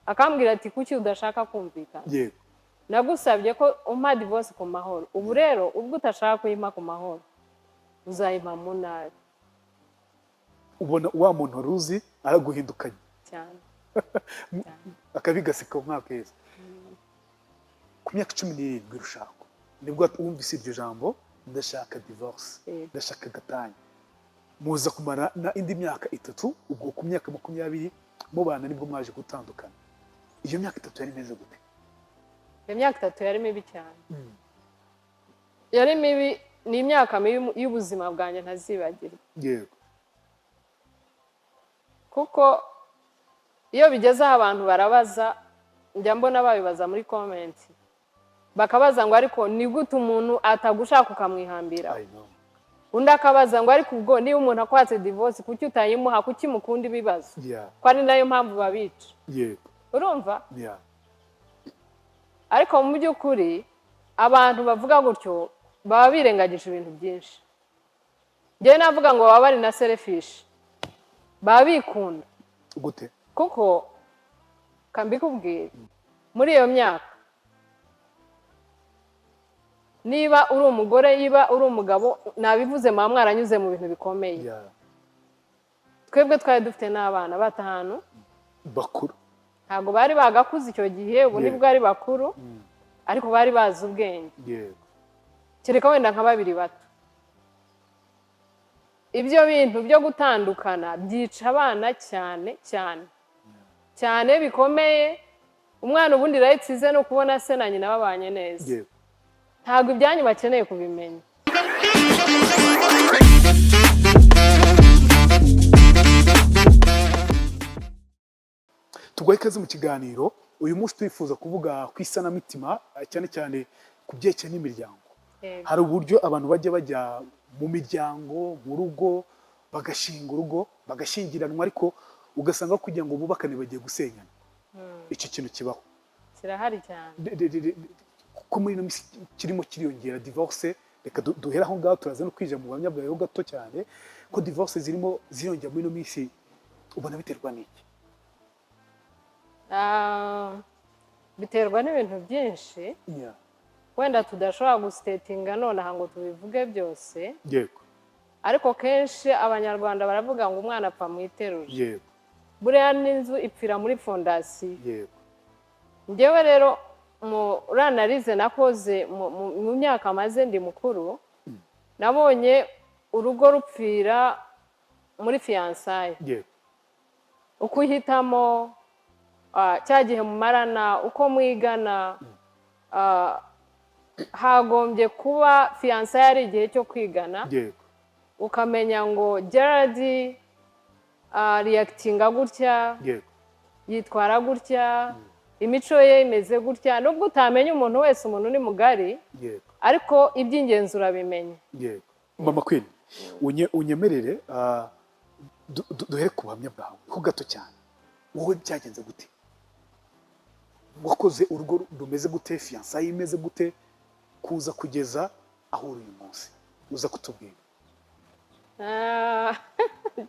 Akambwira ati: "Kuki udashaka kumvikana?" "Nagusabye ko umpa divorce ku mahoro. Ubu rero ubwo utashaka kuyimpa ku mahoro, uzayimpa mu nabi." Ubona wa muntu wari uzi araguhindukanye. Cyane. Akabigaseka nk'akeza. Ku myaka 17 urushako, nibwo wumvise iryo jambo "ndashaka divorce"? Yego. "Ndashaka gatanya." Muza kumara na indi myaka 3. Ubwo ku myaka 20 mubana, nibwo mwaje gutandukana. Iyo myaka 3 yari imeze gute? Iyo myaka 3 yari mibi cyane, yari mibi. Ni imyaka mibi y'ubuzima bwanjye ntazibagirwa. Kuko iyo bigeze aho, abantu barabaza, njya mbona babibaza muri comment, bakabaza ngo: "Ariko ni gute umuntu atagushaka ukamwihambira?" I know. Undi akabaza ngo: "Ariko ubwo niba umuntu akwatse divorce, kuki utayimuha? Kuki mukunda ibibazo?" Ko ari nayo mpamvu babica. Urumva? Yeah. Ariko mu by'ukuri abantu bavuga gutyo baba birengagije ibintu byinshi. Njyewe navuga ngo baba bari na selfish, baba bikunda. Gute? Kuko kambikubwira, muri iyo myaka, niba uri umugore, niba uri umugabo, nabivuze, muba mwaranyuze mu bintu bikomeye. Twebwe twari dufite n'abana batanu. Bakuru? Ntabwo bari bagakuze icyo gihe, ubu nibwo ari bakuru, ariko bari bazi ubwenge, kereka wenda nka babiri bato. Ibyo bintu byo gutandukana byica abana cyane cyane cyane bikomeye. Umwana ubundi rights ze no kubona se na nyina babanye neza. Ntabwo ibyanyu bakeneye kubimenya. Tuguhe ikaze mu kiganiro. Uyu munsi twifuza kuvuga ku isanamitima, cyane cyane ku byerekeye n'imiryango. Hari uburyo abantu bajya bajya mu miryango, mu rugo, bagashinga urugo, bagashyingiranwa, ariko ugasanga kugira ngo bubakane bagiye gusenyana. Icyo kintu kibaho? Kirahari cyane. Kuko muri ino minsi kirimo kiriyongera, divorce. Reka duhere aho ngaho, turaza no kwinjira mu buhamya bwawe ho gato cyane. Ko divorce zirimo ziriyongera muri ino minsi, ubona biterwa n'iki? Biterwa n'ibintu byinshi wenda tudashobora gustatinga nonaha ngo tubivuge byose. Ariko kenshi Abanyarwanda baravuga ngo umwana apfa mu iterura. Buriya n'inzu ipfira muri fondasiyo. Njyewe rero muri analyse nakoze mu myaka maze ndi mukuru, nabonye urugo rupfira muri fiançailles. Uko uhitamo, cya gihe mumarana, uko mwigana, hagombye kuba fiançailles ari igihe cyo kwigana, ukamenya ngo Gerard reactinga gutya, yitwara gutya, imico ye imeze gutya. Nubwo utamenya umuntu wese, umuntu ni mugari, ariko iby'ingenzi urabimenya. Yego. Mama Queen, unyemerere duhere ku buhamya bwawe ho gato cyane. Wowe byagenze gute? Wakoze urugo rumeze gute? Fiançailles imeze gute, kuza kugeza aho uri uyu munsi uza kutubwira?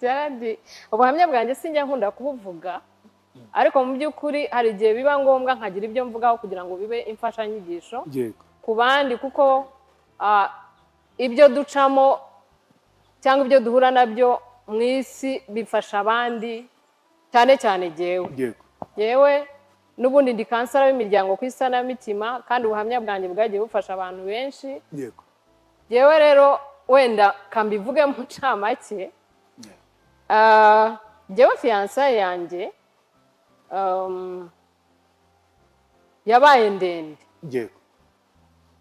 Gerard, ubuhamya bwanjye sinjya nkunda kubuvuga, ariko mu by'ukuri hari igihe biba ngombwa nkagira ibyo mvugaho kugira ngo bibe imfashanyigisho ku bandi, kuko ibyo ducamo cyangwa ibyo duhura nabyo mu isi bifasha abandi, cyane cyane jyewe. Yewe n'ubundi ndi counselor w'imiryango ku isanamitima, kandi ubuhamya bwanjye bwagiye bufasha abantu benshi. Yewe rero wenda kambivuge mu ncamake. Jyewe fiançailles yanjye yabaye ndende.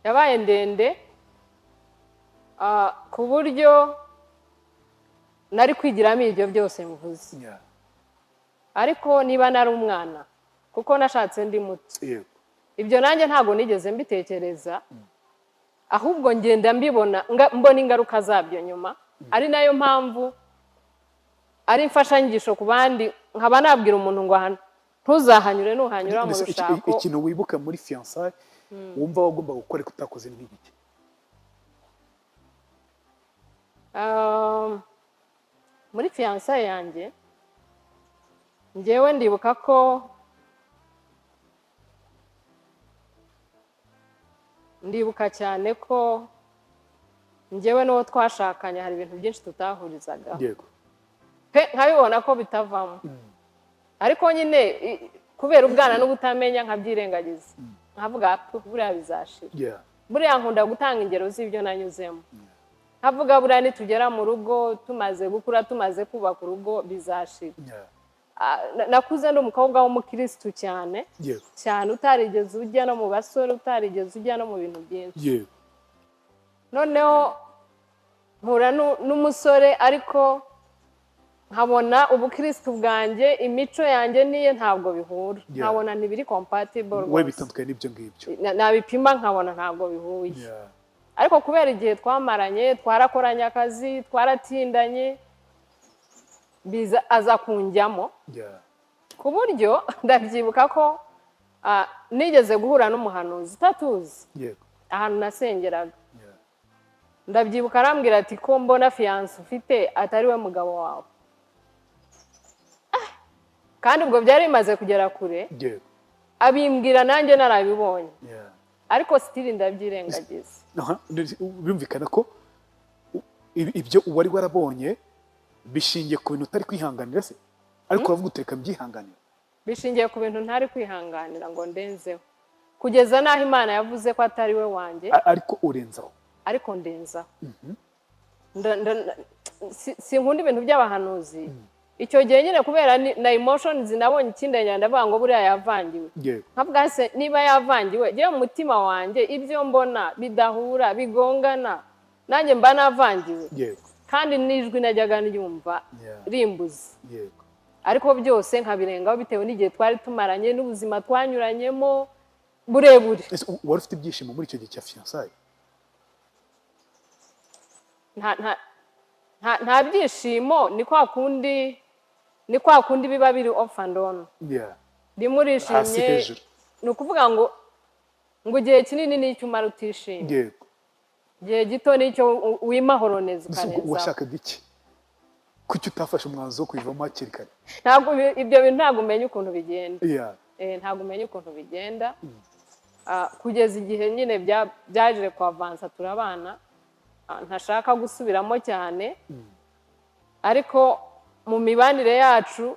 Yabaye ndende, ku buryo nari kwigiramo ibyo byose mvuze. Ariko niba nari umwana, kuko nashatse ndi muto, ibyo nanjye ntabwo nigeze mbitekereza, ahubwo ngenda mbibona, mbona ingaruka zabyo nyuma, ari nayo mpamvu ari imfashanyigisho ku bandi, nkaba nabwira umuntu ngo hano ntuzahanyure, nuhanyura mu Mbese rushako. ikintu wibuka muri fiançailles wumva wagomba gukora ariko utakoze ni nk'igiki? Muri fiançailles yanjye, ngewe ndibuka ko Ndibuka cyane ko njyewe n'uwo twashakanye hari ibintu byinshi tutahurizagaho pe, nkabibona ko bitavamo, ariko nyine kubera ubwana n'ubutamenya nkabyirengagiza, nkavuga: "Pu, buriya bizashira." Buriya nkunda gutanga ingero z'ibyo nanyuzemo, nkavuga buriya nitugera mu rugo, tumaze gukura, tumaze kubaka urugo, bizashira. Nakuze ndi umukobwa w'umukirisitu cyane cyane, utarigeze ujya no mu basore, utarigeze ujya no mu bintu byinshi. Noneho mpura n'umusore, ariko nkabona ubukirisitu bwanjye, imico yanjye niye ntabwo bihura. Nkabona ntibiri compatible We rwose. Bitandukanye n'ibyo ngibyo. Nabipima nkabona ntabwo bihuye. Ariko kubera igihe twamaranye, twarakoranye akazi, twaratindanye, biza aza kunjyamo, ku buryo ndabyibuka ko nigeze guhura n'umuhanuzi utatuzi ahantu nasengeraga. Ndabyibuka arambwira ati: "Ko mbona fiancé ufite atari we mugabo wawe?" Kandi ubwo byari bimaze kugera kure. Abimbwira nanjye narabibonye, ariko still ndabyirengagiza. Aha, birumvikana ko ibyo wari warabonye bishingiye ku bintu utari kwihanganira se, ariko uravuga uti: "Reka mbyihanganira." Bishingiye ku bintu ntari kwihanganira ngo ndenzeho, kugeza n'aho Imana yavuze ko atari we wanjye. Ariko urenzaho. Ariko ndenzaho. Sinkunda ibintu by'abahanuzi. Icyo gihe nyine kubera na emotions, nabonye ikindi, ndavuga ngo buriya yavangiwe. Nkavuga se niba yavangiwe, njyewe mu mutima wanjye ibyo mbona bidahura, bigongana, nanjye mba navangiwe? Kandi n'ijwi najyaga ryumva rimbuze. Ariko byose nkabirengaho bitewe n'igihe twari tumaranye n'ubuzima twanyuranyemo burebure. Ese wari ufite ibyishimo muri icyo gihe cya fiançailles? Nta byishimo, ni kwa kundi biba biri off and on. Rimwe Hasi urishimye. hejuru. Ni ukuvuga ngo igihe kinini ni icyo umara utishimye, igihe gito nicyo wimahoro neza, Ese ubwo ukarenzaho. washakaga iki? Kuki utafashe umwanzuro wo kubivamo hakiri kare? Ntabwo ibyo bintu ntabwo umenya ukuntu bigenda. Ntabwo umenya ukuntu bigenda. Kugeza igihe nyine byaje kwavansa, turabana. Ntashaka gusubiramo cyane, ariko mu mibanire yacu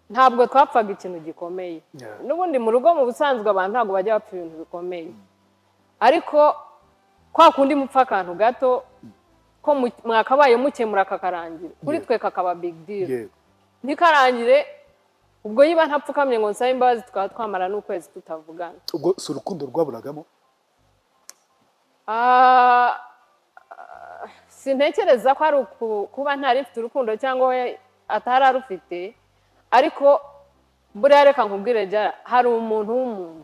ntabwo twapfaga ikintu gikomeye. N'ubundi mu rugo, mu busanzwe, abantu ntabwo bajya bapfa ibintu bikomeye, ariko kwa kundi mupfa akantu gato ko mwakabaye mukemura kakarangira, kuri twe kakaba big deal. Ntikarangire. Ubwo yiba ntapfukamye ngo nsabe imbabazi, tukaba twamara n'ukwezi tutavugana. Ubwo si urukundo rwaburagamo? Sintekereza ko ari kuba ntari mfite urukundo cyangwa we atari arufite, ariko buriya reka nkubwire jya, hari umuntu w'umuntu,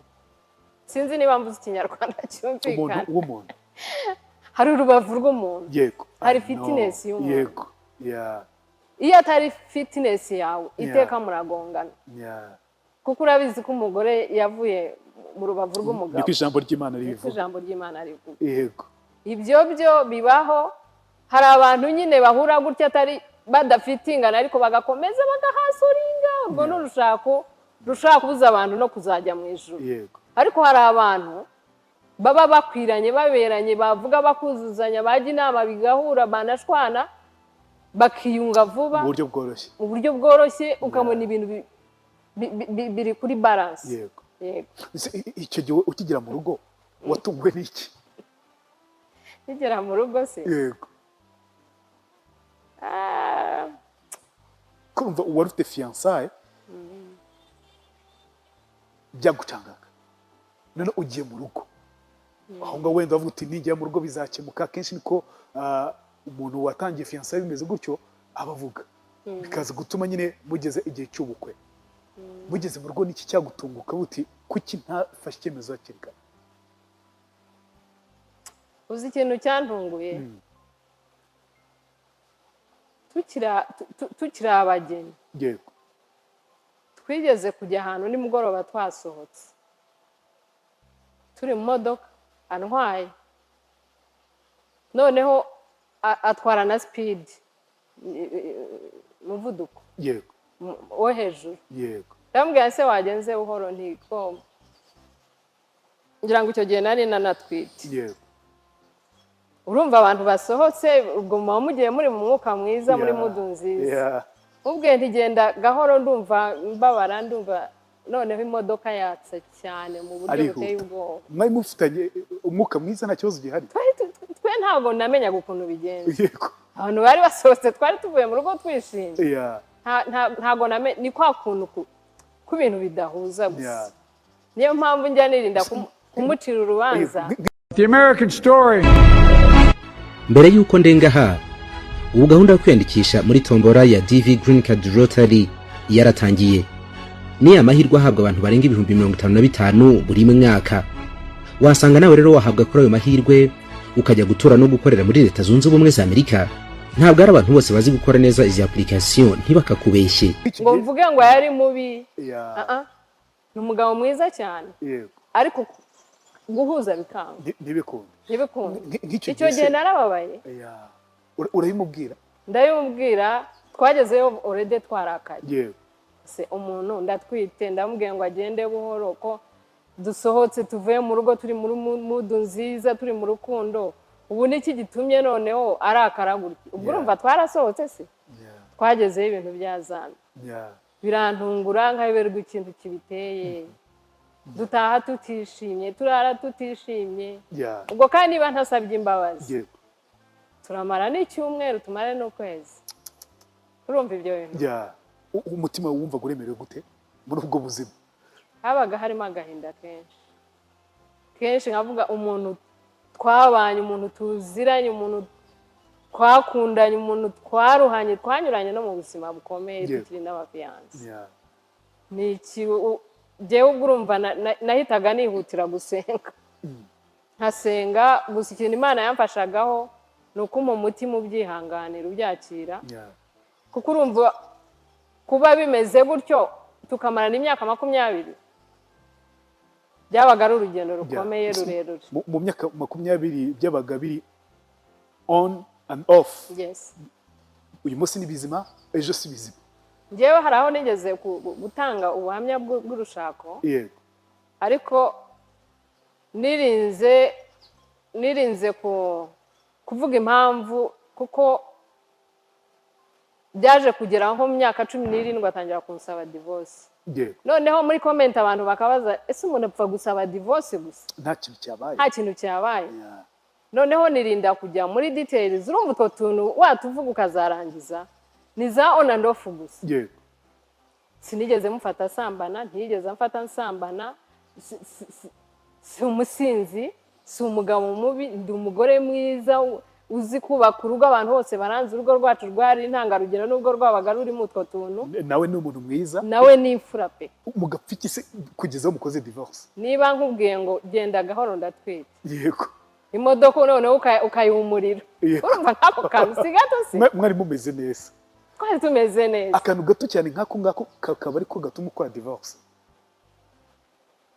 sinzi niba mvuze Ikinyarwanda Umuntu cyumvikana. w'umuntu. Hari urubavu rw'umuntu. Hari I know. fitness y'umuntu. yego yeah Iyo atari fitness yawe, iteka muragongana, kuko urabizi ko umugore yavuye mu rubavu rw'umugabo. Niko ijambo ry'Imana Niko ribivuga. ijambo ry'Imana rivuga. Ibyo byo bibaho. Hari abantu nyine bahura gutya atari badafite ingano, ariko bagakomeza bagahasuringa. Urwo ni urushako rushobora kubuza abantu no kuzajya mu ijuru. Ariko hari abantu baba bakwiranye, baberanye, bavuga bakuzuzanya, bajya inama bigahura, banashwana bakiyunga vuba. Mu buryo bworoshye. Mu buryo bworoshye, ukabona ibintu biri kuri balance. Yego. Ese icyo gihe ukigera mu rugo watunguwe n'iki? Nkigera mu rugo se? Yego. Kumva wari ufite fiançailles byagucangaga, none ugiye mu rugo, aho ngaho wenda wavuga uti: "Nigera mu rugo bizakemuka." Akenshi niko umuntu watangiye fiançailles bimeze gutyo aba avuga, bikaza gutuma nyine mugeze igihe cy'ubukwe. Mugeze mu rugo, niki cyagutunguka uti: "Kuki ntafashe icyemezo hakiri kare?" Uzi ikintu cyantunguye? Tukiri abageni, twigeze kujya ahantu nimugoroba, twasohotse turi mu modoka antwaye, noneho atwara na speed, umuvuduko wo hejuru. Ndamubwira: "Se wagenze buhoro?" Ntiko Ngira ngo icyo gihe nari nanatwite. Urumva abantu basohotse, ubwo muba mugiye muri mu mwuka mwiza, muri mood nziza. Ubwe ntigenda gahoro, ndumva mbabara, ndumva noneho imodoka yatsa cyane mu buryo Arihuta. buteye ubwoba. Mwari mufitanye umwuka mwiza, nta kibazo gihari? Twe ntabwo namenyaga ukuntu bigenza. Abantu bari basohotse, twari tuvuye mu rugo twishimye. Ntabwo ni kwa kuntu kw'ibintu bidahuza gusa. Niyo mpamvu njya nirinda kumucira urubanza. The American story. Mbere y'uko ndenga aha, ubu gahunda yo kwiyandikisha muri tombora ya DV Green Card Lottery yaratangiye. Ni amahirwe ahabwa abantu barenga 55,000 buri mwaka. Wasanga nawe rero wahabwa kuri ayo mahirwe, ukajya gutura no gukorera muri Leta Zunze Ubumwe za Amerika. Ntabwo ari abantu bose bazi gukora neza izi application, ntibakakubeshye. Iki Ngo gihe- mvuge ngo yari mubi. Ah, ah. Ni umugabo mwiza cyane, ariko guhuza bikanga. Ntibikunde. Ntibikunde. Nk'icyo Icyo gihe gihe se- narababaye. Yeah. Urabimubwira? Ndabimubwira. Twagezeyo already twarakaye. Se umuntu ndatwite, ndamubwiye ngo agende buhoro, ko dusohotse tuvuye mu rugo turi muri mood nziza, turi mu rukundo, ubu niki gitumye noneho arakara gutya? Ubwo urumva twarasohotse se, twagezeyo ibintu byazamye. Birantungura, nkayoberwa ikintu kibiteye. Dutaha tutishimye, turara tutishimye. Ubwo kandi niba ntasabye imbabazi, turamara n'icyumweru, tumare n'ukwezi. Urumva ibyo bintu? Yeah. Umutima wumvaga uremerewe gute muri ubwo buzima? Habaga harimo agahinda kenshi kenshi, nkavuga umuntu twabanye, umuntu tuziranye, umuntu twakundanye, umuntu twaruhanye, twanyuranye no mu buzima bukomeye, tukiri n'abafiancé. Ni iki jyewe ubwo urumva nahitaga nihutira gusenga, nkasenga gusa. Ikintu Imana yamfashagaho ni uko mu mutima ubyihanganira, ubyakira, kuko urumva kuba bimeze gutyo tukamarana imyaka 20, byabaga ari urugendo rukomeye, rurerure. Mu myaka 20 byabaga biri on and off? Yes. Uyu munsi ni bizima, ejo si bizima? Njyewe hari aho nigeze gutanga ubuhamya bw'urushako, ariko nirinze kuvuga impamvu, kuko byaje kugera nko mu myaka 17 atangira kunsaba divorce. Noneho muri comment abantu bakabaza: "Ese umuntu apfa gusaba divorce gusa?" Nta kintu cyabaye? Nta kintu cyabaye. Noneho nirinda kujya muri details. Urumva utwo tuntu watuvuga ukazarangiza, ni za on and off gusa. Sinigeze mufata asambana, ntiyigeze amfata nsambana. Si umusinzi, si umugabo mubi, ndi umugore mwiza uzi kubaka urugo. Abantu bose baranzi, urugo rwacu rwari intangarugero nubwo rwabaga rurimo utwo tuntu. Nawe ni umuntu mwiza? Nawe ni imfura pe. Mugapfa iki se kugeza aho mukoze divorce? Niba nkubwiye ngo genda gahoro, ndatwite, imodoka noneho ukayiha umuriro. Urumva nk'ako kantu si gato si? Mwari mumeze neza? Twari tumeze neza. Akantu gato cyane nk'ako ngako kakaba ariko gatuma ukora divorce?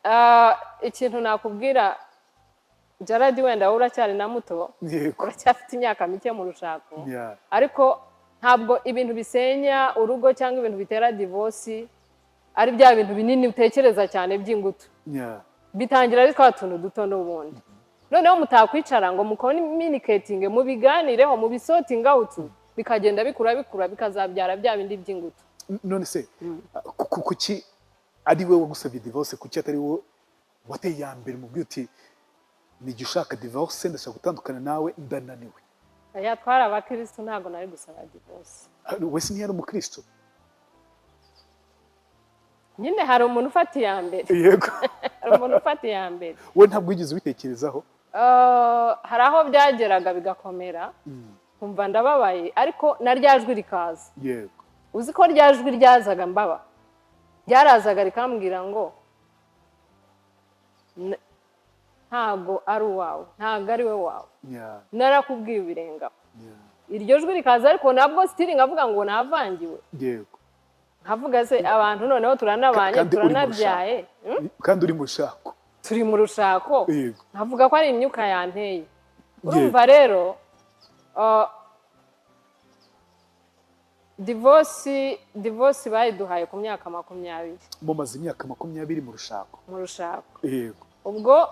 Ah, ikintu nakubwira Gerard, wenda wowe uracyari na muto, uracyafite imyaka mike mu rushako, ariko ntabwo ibintu bisenya urugo cyangwa ibintu bitera divorce ari bya bintu binini utekereza cyane by'ingutu. Bitangira ari twa tuntu duto n'ubundi, noneho mutakwicara ngo mucommunicatinge, mubiganireho, mubisortinge out, bikagenda bikura bikura, bikazabyara bya bindi by'ingutu. None se kuki ari we wagusabye divorce? Kuki atari wowe wateye iya mbere mu uti: "Nijya ushaka divorce, ndashaka gutandukana nawe, ndananiwe"? Aya, twari abakirisitu, ntabwo nari gusaba divorce. Ah, wese ntiyari umukristo? Nyine hari umuntu ufata iya mbere. Hari umuntu ufata iya mbere. We ntabwo wigeze ubitekerezaho? Hari aho byageraga bigakomera, nkumva ndababaye, ariko na rya jwi rikaza. Uzi ko rya jwi ryazaga mbaba, ryarazaga rikambwira ngo: "Ntabwo ari uwawe, ntabwo ari we wawe, narakubwiye ibirengaho." Iryo jwi rikaza, ariko nabwo still nkavuga ngo navangiwe. Nkavuga se abantu noneho turanabanye, Kandi uri mu turanabyaye. Kandi uri mu rushako. Turi mu rushako. Nkavuga ko ari imyuka yanteye. Urumva rero, divorce bayiduhaye ku myaka 20. Mumaze imyaka 20 mu rushako? Mu rushako. Yego. Ubwo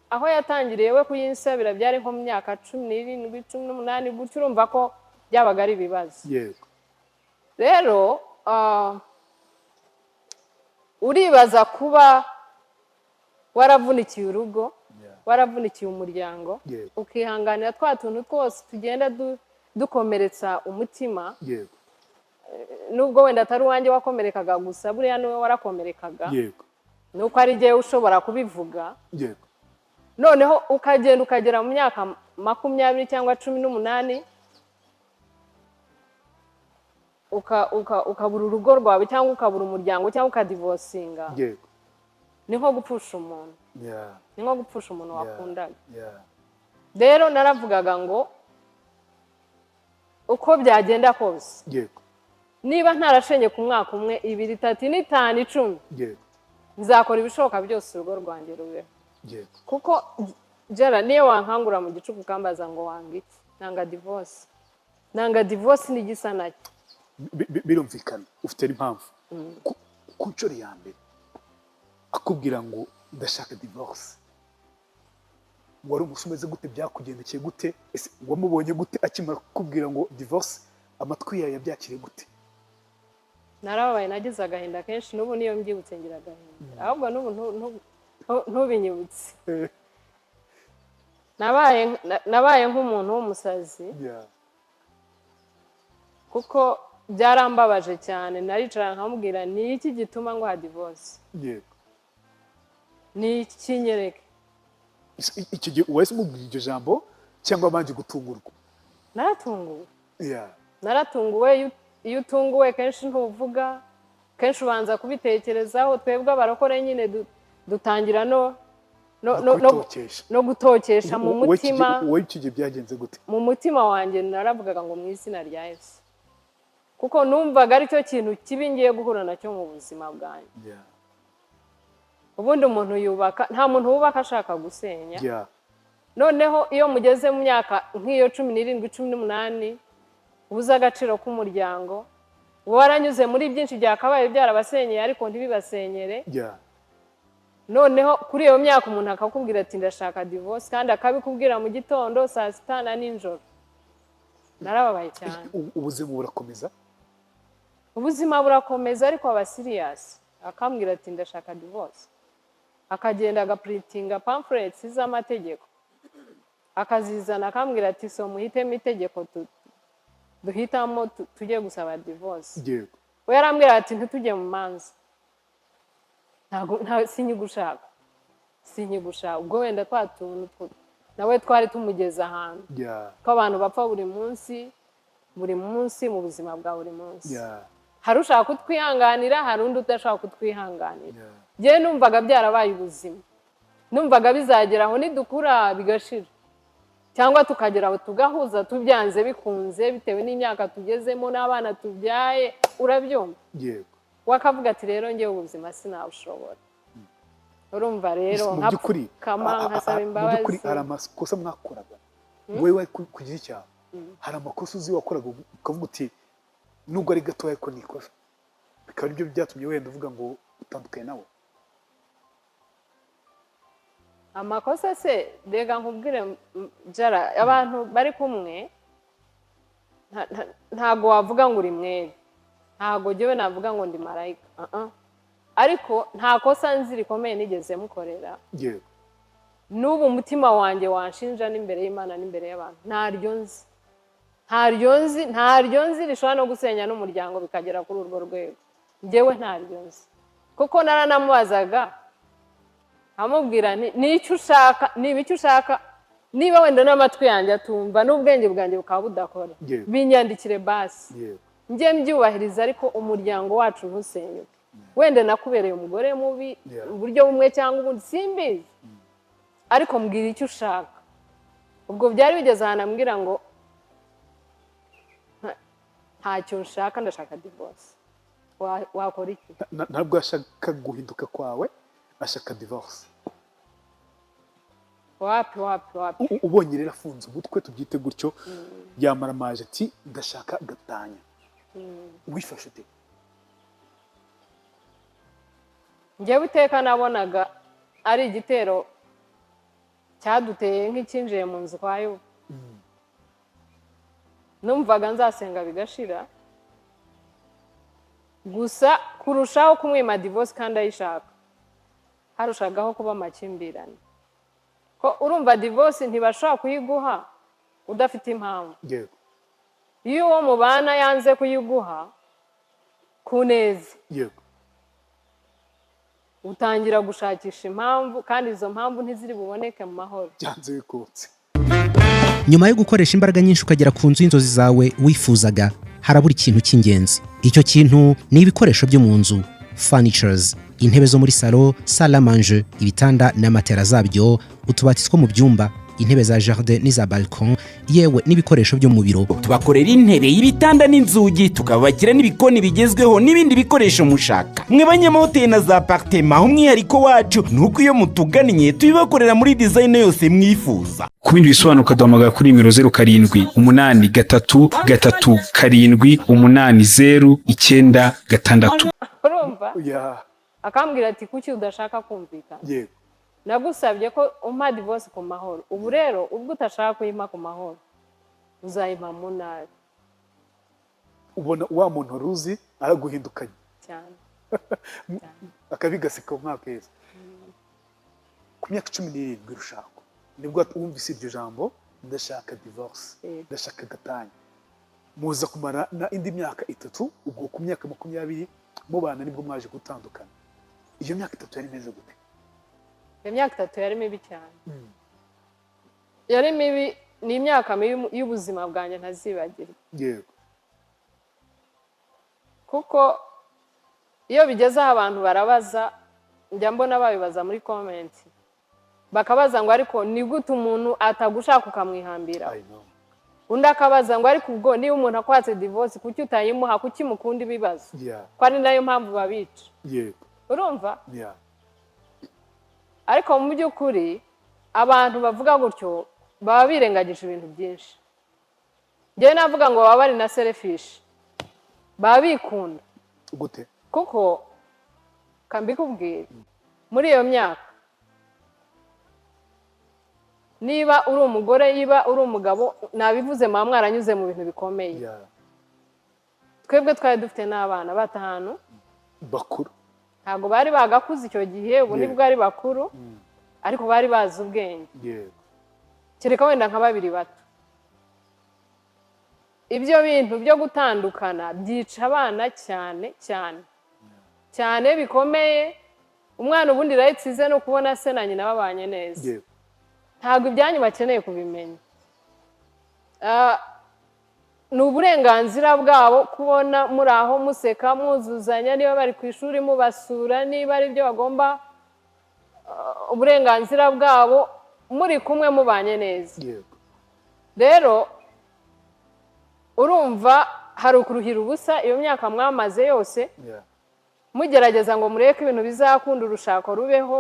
Aho yatangiriye we kuyinsabira byari nko mu myaka 17, 18 gutyo. Urumva ko byabaga ari ibibazo. Rero uribaza kuba waravunikiye urugo, waravunikiye umuryango, ukihanganira twa tuntu twose tugenda dukomeretsa umutima, nubwo wenda atari uwanjye wakomerekaga gusa, buriya niwe warakomerekaga, nuko ari jyewe ushobora kubivuga. Noneho ukagenda ukagera mu myaka 20 cyangwa 18, ukabura urugo rwawe cyangwa ukabura umuryango cyangwa ukadivosinga, ni nko gupfusha umuntu, ni nko gupfusha umuntu wakundaga. Rero naravugaga ngo uko byagenda kose, niba ntarashenye ku mwaka umwe, 2, 3, 5, 10, nzakora ibishoboka byose urugo rwanjye rubeho. Kuko jara niyo wankangura mu gicuku ukambaza ngo wanga iki, nanga divorce, nanga divorce n'igisa nacyo. Birumvikana, ufite n'impamvu. Ku nshuro ya mbere akubwira ngo ndashaka divorce, wari umunsi umeze gute? Byakugendekeye gute? Ese wamubonye gute akimara kukubwira ngo divorce? Amatwi yawe yabyakiriye gute? Narababaye, nagize agahinda kenshi. N'ubu niyo mbyibutse ngira agahinda. Ahubwo n'ubu ntubinyibutse. Nabaye nk'umuntu w'umusazi, kuko byarambabaje cyane. Naricara nkamubwira: "Ni iki gituma nguha divorce? Ni iki? Kinyereke." Icyo gihe wahise umubwira iryo jambo cyangwa wabanje gutungurwa? Naratunguwe. Naratunguwe. Iyo utunguwe kenshi ntuvuga, kenshi ubanza kubitekerezaho. Twebwe abarokore nyine dutangira no kubitokesha. No gutokesha mu Wowe icyo mutima. Wowe icyo gihe byagenze gute? Mu mutima wanjye naravugaga ngo mu izina rya Yesu, kuko numvaga aricyo kintu kibi ngiye guhura nacyo mu buzima bwanjye. Ubundi umuntu yubaka, nta muntu wubaka ashaka gusenya. Noneho iyo mugeze mu myaka nk'iyo 17, 18, ubuze agaciro k'umuryango, uba waranyuze muri byinshi byakabaye byarabasenyeye ariko ntibibasenyere. Noneho kuri iyo myaka umuntu akakubwira ati ndashaka divorce, kandi akabikubwira mu gitondo, saa sita na nijoro, narababaye cyane. Ubuzima burakomeza? Ubuzima burakomeza, ariko aba serious. Akambwira ati ndashaka divorce, akagenda agaprintinga pamphlets z'amategeko, akazizana, akambwira ati so muhitemo itegeko duhitamo tujye gusaba divorce. We yarambwira ati ntitujye mu manza, ntabwo sinyigushaka, sinyigushaka. Ubwo wenda twa tuntu nawe twari tumugeze ahantu ko abantu bapfa buri munsi, buri munsi, mu buzima bwa buri munsi. Hari ushaka kutwihanganira, hari undi udashaka kutwihanganira. Njyewe numvaga byarabaye ubuzima, numvaga bizagera aho nidukura bigashira, cyangwa tukagera aho tugahuza tubyanze bikunze, bitewe n'imyaka tugezemo n'abana tubyaye, urabyumva? Yego. We akavuga ati rero njyewe ubuzima sinawushobora. Urumva rero, Mu by'ukuri nkapfukama nkasaba mu by'ukuri imbabazi. hari amakosa mwakoraga wowe wari ku giti cyawe? Hari amakosa uzi wakoraga ukavuga uti nubwo ari gatoya ariko ni ikosa, bikaba aribyo byatumye wenda uvuga ngo utandukanye nawe? Amakosa se, reka nkubwire, jara abantu bari kumwe ntago wavuga ngo uri mwere, ntago jyewe navuga ngo ndi marayika. Uh-uh. Ariko nta kosa nzi rikomeye nigeze mukorera. N'ubu umutima wanjye wanshinja n'imbere y'Imana n'imbere y'abantu, ntaryo nzi, ntaryo nzi, ntaryo nzi rishobora no gusenya n'umuryango bikagera kuri urwo rwego. Njyewe ntaryo nzi, kuko naranamubazaga nkamubwira nti ni icyo ushaka, niba icyo ushaka, niba wenda n'amatwi yanjye atumva n'ubwenge bwanjye bukaba budakora, binyandikire basi, njye mbyubahiriza, ariko umuryango wacu ntusenyuke. Wenda nakubereye umugore mubi mu buryo bumwe cyangwa ubundi, simbizi, ariko mbwira icyo ushaka. Ubwo byari bigeze ahantu ambwira ngo ntacyo nshaka, ndashaka divorce. Wakora iki? Ntabwo ashaka guhinduka kwawe, ashaka divorce. Wapi, wapi, wapi. Ubonye rero afunze umutwe, tubyite gutyo, yamaramaje ati ndashaka gatanya, wifashe ute? Njyewe iteka nabonaga ari igitero. Cyaduteye nk'icyinjiye mu nzu kwa Yobu. Numvaga nzasenga bigashira gusa, kurushaho kumwima divorce kandi ayishaka, harushagaho kuba amakimbirane, ko urumva divorce ntibashobora kuyiguha udafite impamvu. Iyo uwo mubana yanze kuyiguha ku neza, utangira gushakisha impamvu, kandi izo mpamvu ntiziri buboneke mu mahoro. Byanze bikunze. Nyuma yo gukoresha imbaraga nyinshi ukagera ku nzu y'inzozi zawe wifuzaga, harabura ikintu cy'ingenzi. Icyo kintu ni ibikoresho byo mu nzu, furnitures: intebe zo muri salo, salle à manger, ibitanda na matera zabyo, utubati two mu byumba, intebe za jardin n'iza balcon, yewe n'ibikoresho byo mu biro. Tubakorera intebe, ibitanda n'inzugi, tukabakira n'ibikoni bigezweho n'ibindi bikoresho mushaka. Mwe banyamahoteli na za appartement, umwihariko wacu ni uko iyo mutugannye tubibakorera muri design yose mwifuza. Ku bindi bisobanuro ukaduhamagara kuri nimero 0783378096. Urumva, akambwira ati: "Kuki udashaka kumvikana? Nagusabye ko umpa divorce ku mahoro. Ubu rero ubwo utashaka kuyimpa ku mahoro, uzayimpa mu nabi." Ubona wa muntu wari uzi araguhindukanye. Cyane. Akabigaseka mu mwaka heza. Ku myaka 17 urushako, nibwo wumvise iryo jambo "ndashaka divorce", "ndashaka gatanya". Muza kumara na indi myaka 3. Ubwo ku myaka 20 mubana nibwo mwaje gutandukana. Iyo myaka 3 yari imeze gute? Iyo myaka 3 yari mibi cyane, yari mibi. Ni imyaka mibi y'ubuzima bwanjye ntazibagirwa, kuko iyo bigeze aho abantu barabaza, njya mbona babibaza muri comment, bakabaza ngo: "Ariko ni gute umuntu atagushaka ukamwihambira?" I know. Undi akabaza ngo: "Ariko ubwo niba umuntu akwatse divorce, kuki utayimuha? Kuki mukunda ibibazo?" Ko ari nayo mpamvu babica. Urumva? Ariko mu by'ukuri abantu bavuga gutyo baba birengagije ibintu byinshi. Njyewe navuga ngo baba bari na selfish, baba bikunda. Gute? Kuko kambikubwira, muri iyo myaka, niba uri umugore, niba uri umugabo, nabivuze, muba mwaranyuze mu bintu bikomeye. Twebwe twari dufite n'abana batanu. Bakuru. Ntabwo bari bagakuze icyo gihe, ubu nibwo ari bakuru, ariko bari bazi ubwenge, kereka wenda nka babiri bato. Ibyo bintu byo gutandukana byica abana cyane cyane cyane bikomeye. Umwana ubundi rights ze no kubona se na nyina babanye neza. Ntabwo ibyanyu bakeneye kubimenya. Ni uburenganzira bwabo kubona muri aho museka, mwuzuzanya, niba bari ku ishuri mubasura, niba ari ibyo bagomba, uburenganzira bwabo muri kumwe mubanye neza. Rero urumva hari ukuruhira ubusa iyo myaka mwamaze yose mugerageza ngo murebe ko ibintu bizakunda, urushako rubeho,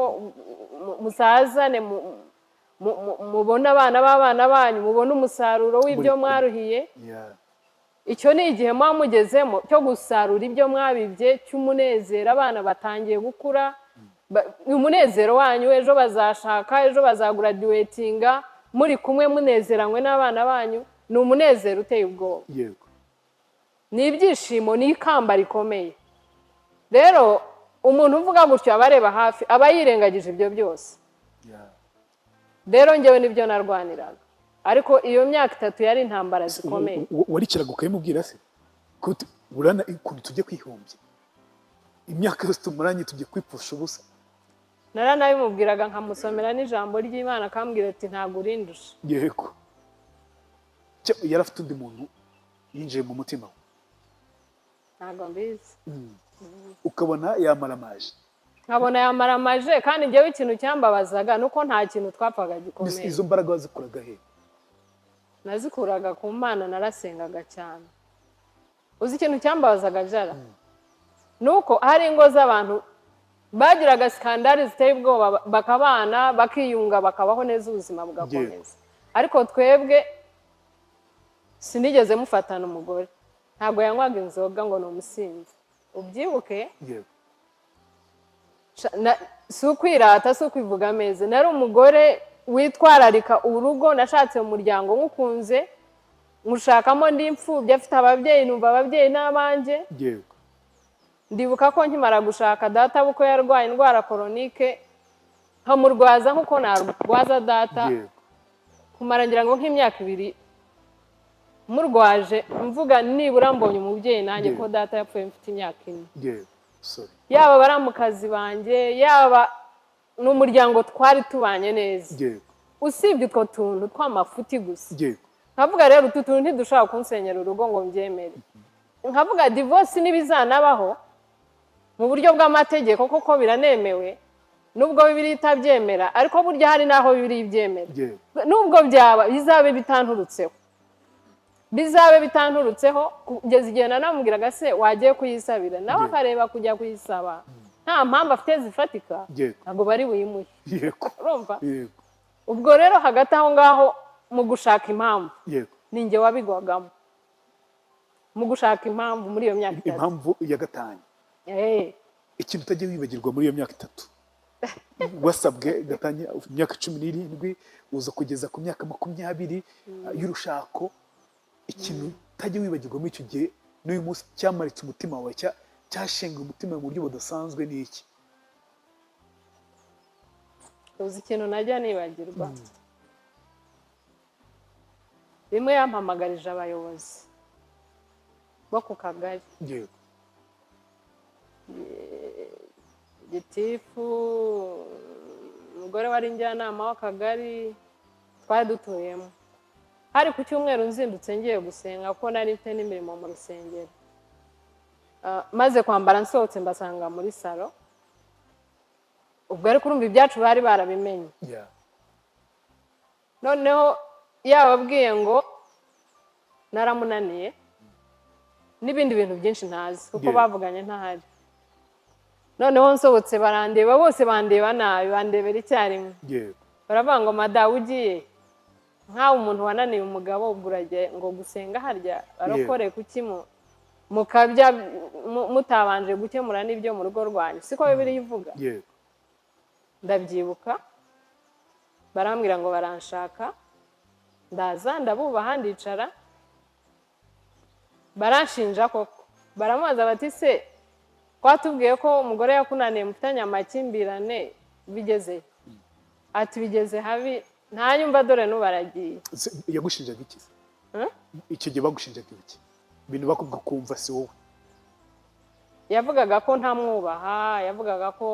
musazane, mubone abana b'abana banyu, mubone umusaruro w'ibyo Muri kumwe. mwaruhiye. Icyo ni igihe muba mugezemo cyo gusarura ibyo mwabibye, cy'umunezero. Abana batangiye gukura, ni umunezero wanyu. Ejo bazashaka, ejo bazagraduatinga, muri kumwe munezeranywe n'abana banyu. Ni umunezero uteye ubwoba. Ni ibyishimo, ni ikamba rikomeye. Rero umuntu uvuga gutyo aba areba hafi, aba yirengagije ibyo byose. Rero njyewe nibyo narwaniraga, ariko iyo myaka 3 yari intambara zikomeye. Waricaraga ukabimubwira se ko urana ukuntu tujye kwihombya, imyaka yose tumaranye tujye kwipfusha ubusa? Naranabimubwiraga, nkamusomera n'ijambo ry'Imana, akambwira ati: "Ntabwo urindusha." Yego. Yari afite undi muntu yinjiye mu mutima we? Ntabwo mbizi. Ukabona yamaramaje. Nkabona yamaramaje, kandi njyewe ikintu cyambabazaga ni uko nta kintu twapfaga gikomeye. Izo mbaraga wazikuraga he? Nazikuraga ku Mana, narasengaga cyane. Uzi ikintu cyambabazaga, Jara? Ni uko hari ingo z'abantu bagiraga scandal ziteye ubwoba, bakabana, bakiyunga, bakabaho neza, ubuzima bugakomeza. Ariko twebwe sinigeze mufatana umugore, ntabwo yanywaga inzoga ngo ni umusinzi, ubyibuke. Si ukwirata, si ukwivuga ameza, nari umugore. Witwararika urugo. Nashatse mu muryango nkukunze, nkushakamo ndi imfubyi, afite ababyeyi, numva ababyeyi n'abanjye. Ndibuka ko nkimara gushaka, data bukwe yarwaye indwara chronique, nkamurwaza nk'uko narwaza data. Kumara ngira ngo nk'imyaka 2 murwaje, mvuga nibura mbonye umubyeyi nanjye, ko data yapfuye mfite imyaka 4. Yego, sorry. Yaba baramukazi banjye, yaba n'umuryango, twari tubanye neza, usibye utwo tuntu tw'amafuti gusa. Nkavuga rero, utu tuntu ntidushobora kunsenyera urugo ngo mbyemere. Nkavuga divorce n'ibizanabaho mu buryo bw'amategeko, koko biranemewe, nubwo Bibiliya itabyemera, ariko burya hari n'aho Bibiliya ibyemera. Nubwo byaba bizabe bitanturutseho, bizabe bitanturutseho. Kugeza igihe nanamubwiraga: "Se wagiye kuyisabira?" Nawe akareba kujya kuyisaba nta mpamvu afite zifatika, ntabwo bari buyimuhe. Urumva? Yego. Ubwo rero hagati aho ngaho, mu gushaka impamvu, ni njye wabigwagamo mu gushaka impamvu muri iyo myaka 3. Impamvu ya gatanya. Ikintu utajya wibagirwa muri iyo myaka 3 wasabwe gatanya, imyaka 17 uza kugeza ku myaka 20 y'urushako, ikintu utajya wibagirwa muri icyo gihe n'uyu munsi cyamaritse umutima wawe, cyashenguye umutima wawe mu buryo budasanzwe, ni iki? Uzi ikintu najya nibagirwa? Rimwe yampamagarije abayobozi bo ku kagari, gitifu, umugore wari njyanama w'akagari twari dutuyemo. Hari ku cyumweru, nzindutse ngiye gusenga kuko nari mfite n'imirimo mu rusengero. Maze kwambara nsohotse, mbasanga muri salo. Ubwo ariko urumva ibyacu bari barabimenye. Noneho yababwiye ngo naramunaniye n'ibindi bintu byinshi ntazi, kuko bavuganye ntahari. Noneho nsohotse barandeba bose, bandeba nabi, bandebera icyarimwe. Baravuga ngo: "Madamu, ugiye nkawe umuntu wananiye umugabo, ubwo uragiye ngo gusenga harya barokore? Kuki mukabya mutabanje gukemura n'ibyo mu rugo rwanyu? Siko Bibiliya ivuga?" Ndabyibuka, barambwira ngo baranshaka, ndaza, ndabubaha, ndicara, baranshinja koko. Baramubaza bati: "Se twatubwiye ko umugore yakunaniye, mufitanye amakimbirane, bigeze?" Ati: "Bigeze habi, ntanyumva, dore n'ubu aragiye." Yagushinjaga iki se? Hmm? Icyo gihe bagushinjaga iki, ibintu bakubwira ukumva si wowe? Yavugaga ko ntamwubaha, yavugaga ko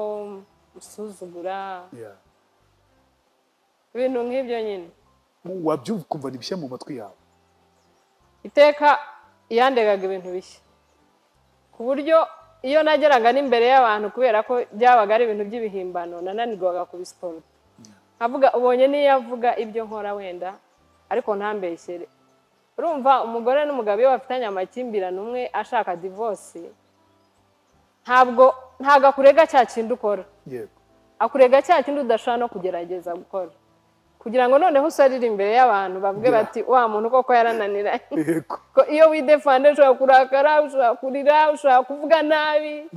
musuzugura, ibintu nk'ibyo nyine. Wabyumva ukumva ni bishya mu matwi yawe. Iteka yandegaga ibintu bishya, ku buryo iyo nageraga n'imbere y'abantu, kubera ko byabaga ari ibintu by'ibihimbano, nananirwaga kubisiporuta. Avuga ubonye niyo avuga ibyo nkora wenda, ariko ntambeshyere. Urumva, umugore n'umugabo iyo bafitanye amakimbirane, umwe ashaka divorce, ntabwo akurega cya kindi ukora, akurega cya kindi udashobora no kugerageza gukora, kugira ngo noneho usarire imbere y'abantu, bavuge bati: "Wa muntu koko yarananiranye." Ko iyo widefanda, ushobora kurakara, ushobora kurira, ushobora kuvuga nabi.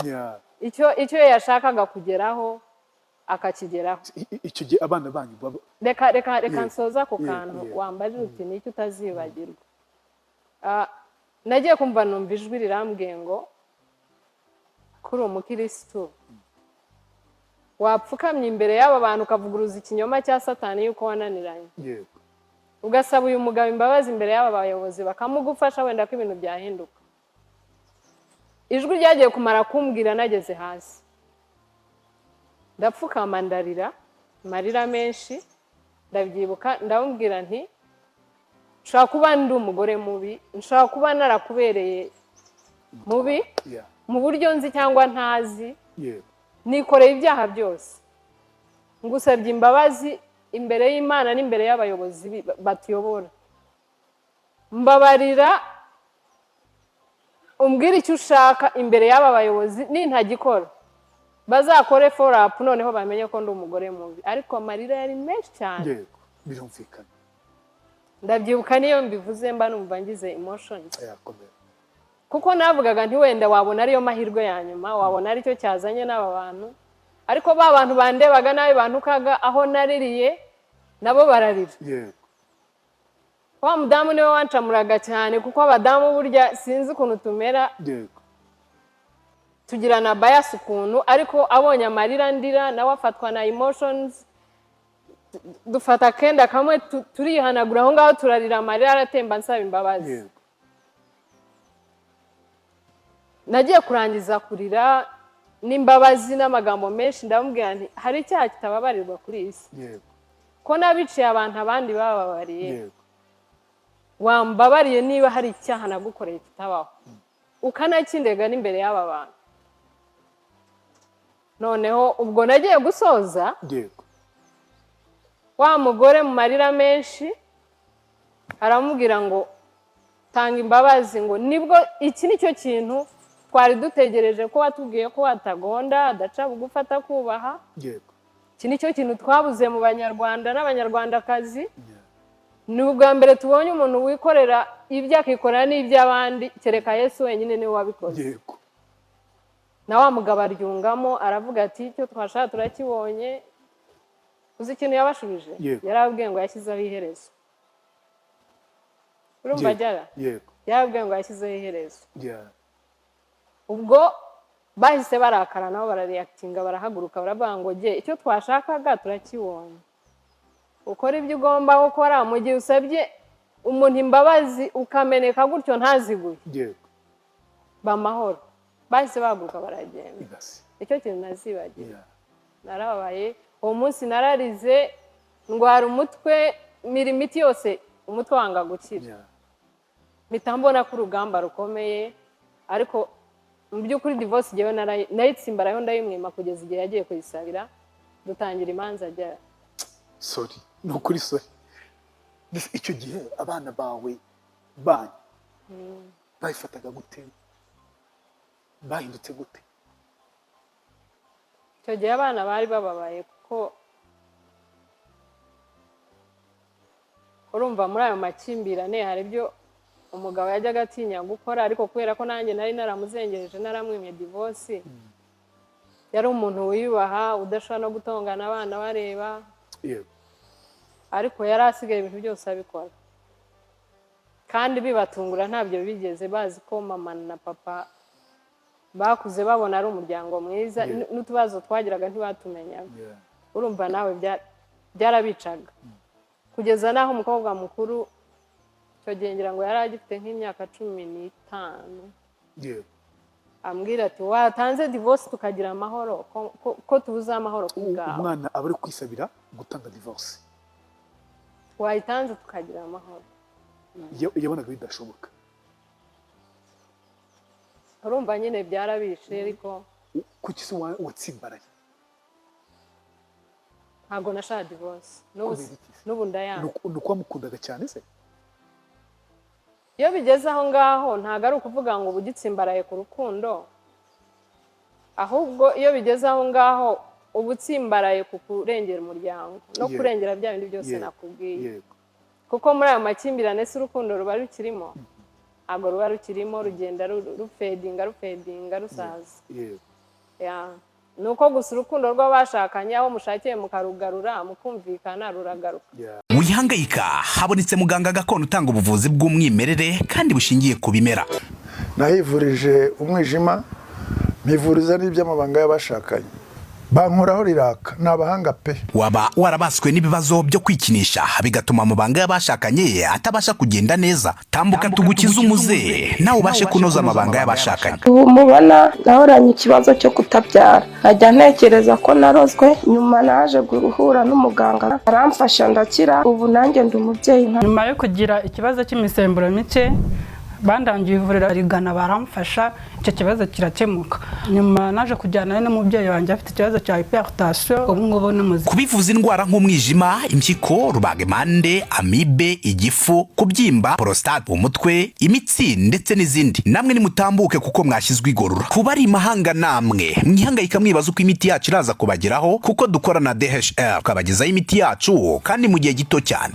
Icyo yashakaga kugeraho akakigeraho. Icyo gihe abana banyu baba Reka nsoza ako kantu. Wambajije uti: "Nicyo utazibagirwa?" Nagiye kumva numva ijwi rirambwiye ngo: "Kuri umukirisitu, wapfukamye imbere y'aba bantu, ukavuguruza ikinyoma cya Satani yuko wananiranye, ugasaba uyu mugabo imbabazi imbere y'aba bayobozi, bakamugufasha, wenda ko ibintu byahinduka." Ijwi ryagiye kumara kumbwira nageze hasi, ndapfukama, ndarira amarira menshi. Ndabyibuka, ndamubwira nti: "Nshobora kuba ndi umugore mubi, nshobora kuba narakubereye mubi mu buryo nzi cyangwa ntazi. Nikoreye ibyaha byose, ngusabye imbabazi imbere y'Imana n'imbere y'abayobozi batuyobora. Mbabarira, umbwire icyo ushaka imbere y'aba bayobozi, nintagikora bazakore follow up, noneho bamenye ko ndi umugore mubi." Ariko amarira yari menshi cyane. Yego, birumvikana. Ndabyibuka, niyo mbivuze mba numva ngize emotions, Yakomera. kuko navugaga nti: "Wenda wabona ariyo mahirwe ya nyuma, wabona aricyo cyazanye n'aba bantu." Ariko ba bantu bandebaga nabi, bantukaga aho naririye. Nabo bararira. Wa mudamu niwe wancamuraga cyane, kuko abadamu burya sinzi ukuntu tumera, tugirana bias ukuntu. Ariko abonye amarira ndira, nawe afatwa na emotions, dufata akenda kamwe, turihanagura aho ngaho, turarira, amarira aratemba, nsaba imbabazi. Nagiye kurangiza kurira n'imbabazi n'amagambo menshi, ndamubwira nti: "Hari icyaha kitababarirwa kuri iyi si? Ko nabiciye abantu, abandi bababariye, wambabariye niba hari icyaha nagukoreye kitabaho, ukanakindega n'imbere y'aba bantu?" Noneho ubwo nagiye gusoza, wa mugore mu marira menshi aramubwira ngo: "Tanga imbabazi," ngo: "Nibwo iki ni cyo kintu twari dutegereje, ko watubwiye ko watagonda, adaca bugufi, atakubaha. Iki ni cyo kintu twabuze mu Banyarwanda n'Abanyarwandakazi. Ni ubwa mbere tubonye umuntu wikorera ibyo, akikorera n'iby'abandi. Kereka Yesu wenyine niwe wabikoze." Na wa mugabo aryungamo, aravuga ati: "Icyo twashaka turakibonye." Uzi ikintu yabashubije? Yego. Yarababwiye ngo yashyizeho iherezo. Urumva? Jyara Yego. yarababwiye ngo yashyizeho iherezo. Ubwo bahise barakara, nabo barareactinga, barahaguruka, baravuga ngo: "Jye icyo twashakaga turakibonye. Ukora ibyo ugomba gukora. Mu gihe usabye umuntu imbabazi ukameneka gutyo ntaziguye, bamahoro." Bahise bahaguruka baragenda. Igasi. Icyo kintu nazibagiwe. Narababaye uwo munsi, nararize, ndwara umutwe, mira imiti yose, umutwe wanga gukira. Mpita mbona ko urugamba rukomeye. Ariko mu by'ukuri divorce jyewe nayitsimbarayeho, ndayimwima kugeza igihe yagiye kuyisabira, dutangira imanza ajya. Sorry, ni ukuri sorry. Mbese icyo gihe abana bawe banyu babifataga gute? Bahindutse gute? Icyo gihe abana bari bababaye, kuko urumva muri ayo makimbirane hari ibyo umugabo yajyaga atinya gukora. Ariko kubera ko nanjye nari naramuzengereje, naramwimye divorce, yari umuntu wiyubaha, udashobora no gutongana abana bareba. Ariko yari asigaye ibintu byose abikora kandi bibatungura. Ntabyo bigeze bazi ko mama na papa bakuze babona ari umuryango mwiza. N'utubazo twagiraga ntibatumenyaga. Urumva nawe byarabicaga, kugeza n'aho umukobwa mukuru icyo gihe, ngira ngo yari agifite nk'imyaka 15, ambwira ati: "Watanze divorce tukagira amahoro, ko tubuze amahoro ku bwawe?" Umwana aba ari kwisabira gutanga divorce? "Wayitanze tukagira amahoro." Yabonaga bidashoboka. Urumva nyine byarabishe, ariko Kuki se watsimbaraye? Ntabwo nashaka divorce n'ubu. Kubera iki se? N'ubu ndayanga. Ni uko wamukundaga cyane se? Iyo bigeze aho ngaho, ntabwo ari ukuvuga ngo uba ugitsimbaraye ku rukundo, ahubwo iyo bigeze aho ngaho uba utsimbaraye ku kurengera umuryango no kurengera bya bindi byose nakubwiye. Kuko muri ayo makimbirane si urukundo ruba rukirimo, ntabwo ruba rukirimo, rugenda rufadinga, rufadinga, rusaza. Yeah. Ni uko gusa urukundo rw'abashakanye, aho mushakiye mukarugarura, mukumvikana, ruragaruka. Wihangayika, habonetse muganga gakondo utanga ubuvuzi bw'umwimerere kandi bushingiye ku bimera. Nahivurije umwijima, mpivuriza n'iby'amabanga y'abashakanye, bankoraho riraka. Ni abahanga pe. Waba warabaswe n'ibibazo byo kwikinisha, bigatuma amabanga y'abashakanye atabasha kugenda neza? Tambuka tugukize umuze, nawe ubashe kunoza amabanga y'abashakanye. Ubu mubona nahoranye ikibazo cyo kutabyara, nkajya ntekereza ko narozwe. Nyuma naje guhura n'umuganga, aramfasha ndakira. Ubu nanjye ndi umubyeyi nka Nyuma yo kugira ikibazo cy'imisemburo mike, bandangiye ivuriro rigana, baramfasha, icyo kibazo kirakemuka. Nyuma naje kujyana n'umubyeyi wanjye afite ikibazo cya hypertension, ubu ngubu ni muzima. Kubivuza indwara nk'umwijima, impyiko, rubagimpande, amibe, igifu, kubyimba, prostate, umutwe, imitsi ndetse n'izindi, namwe nimutambuke kuko mwashyizwe igorora. Kuba ari imahanga, namwe mwihangayika mwibaza uko imiti yacu iraza kubageraho, kuko dukora na DHL tukabagezaho imiti yacu kandi mu gihe gito cyane.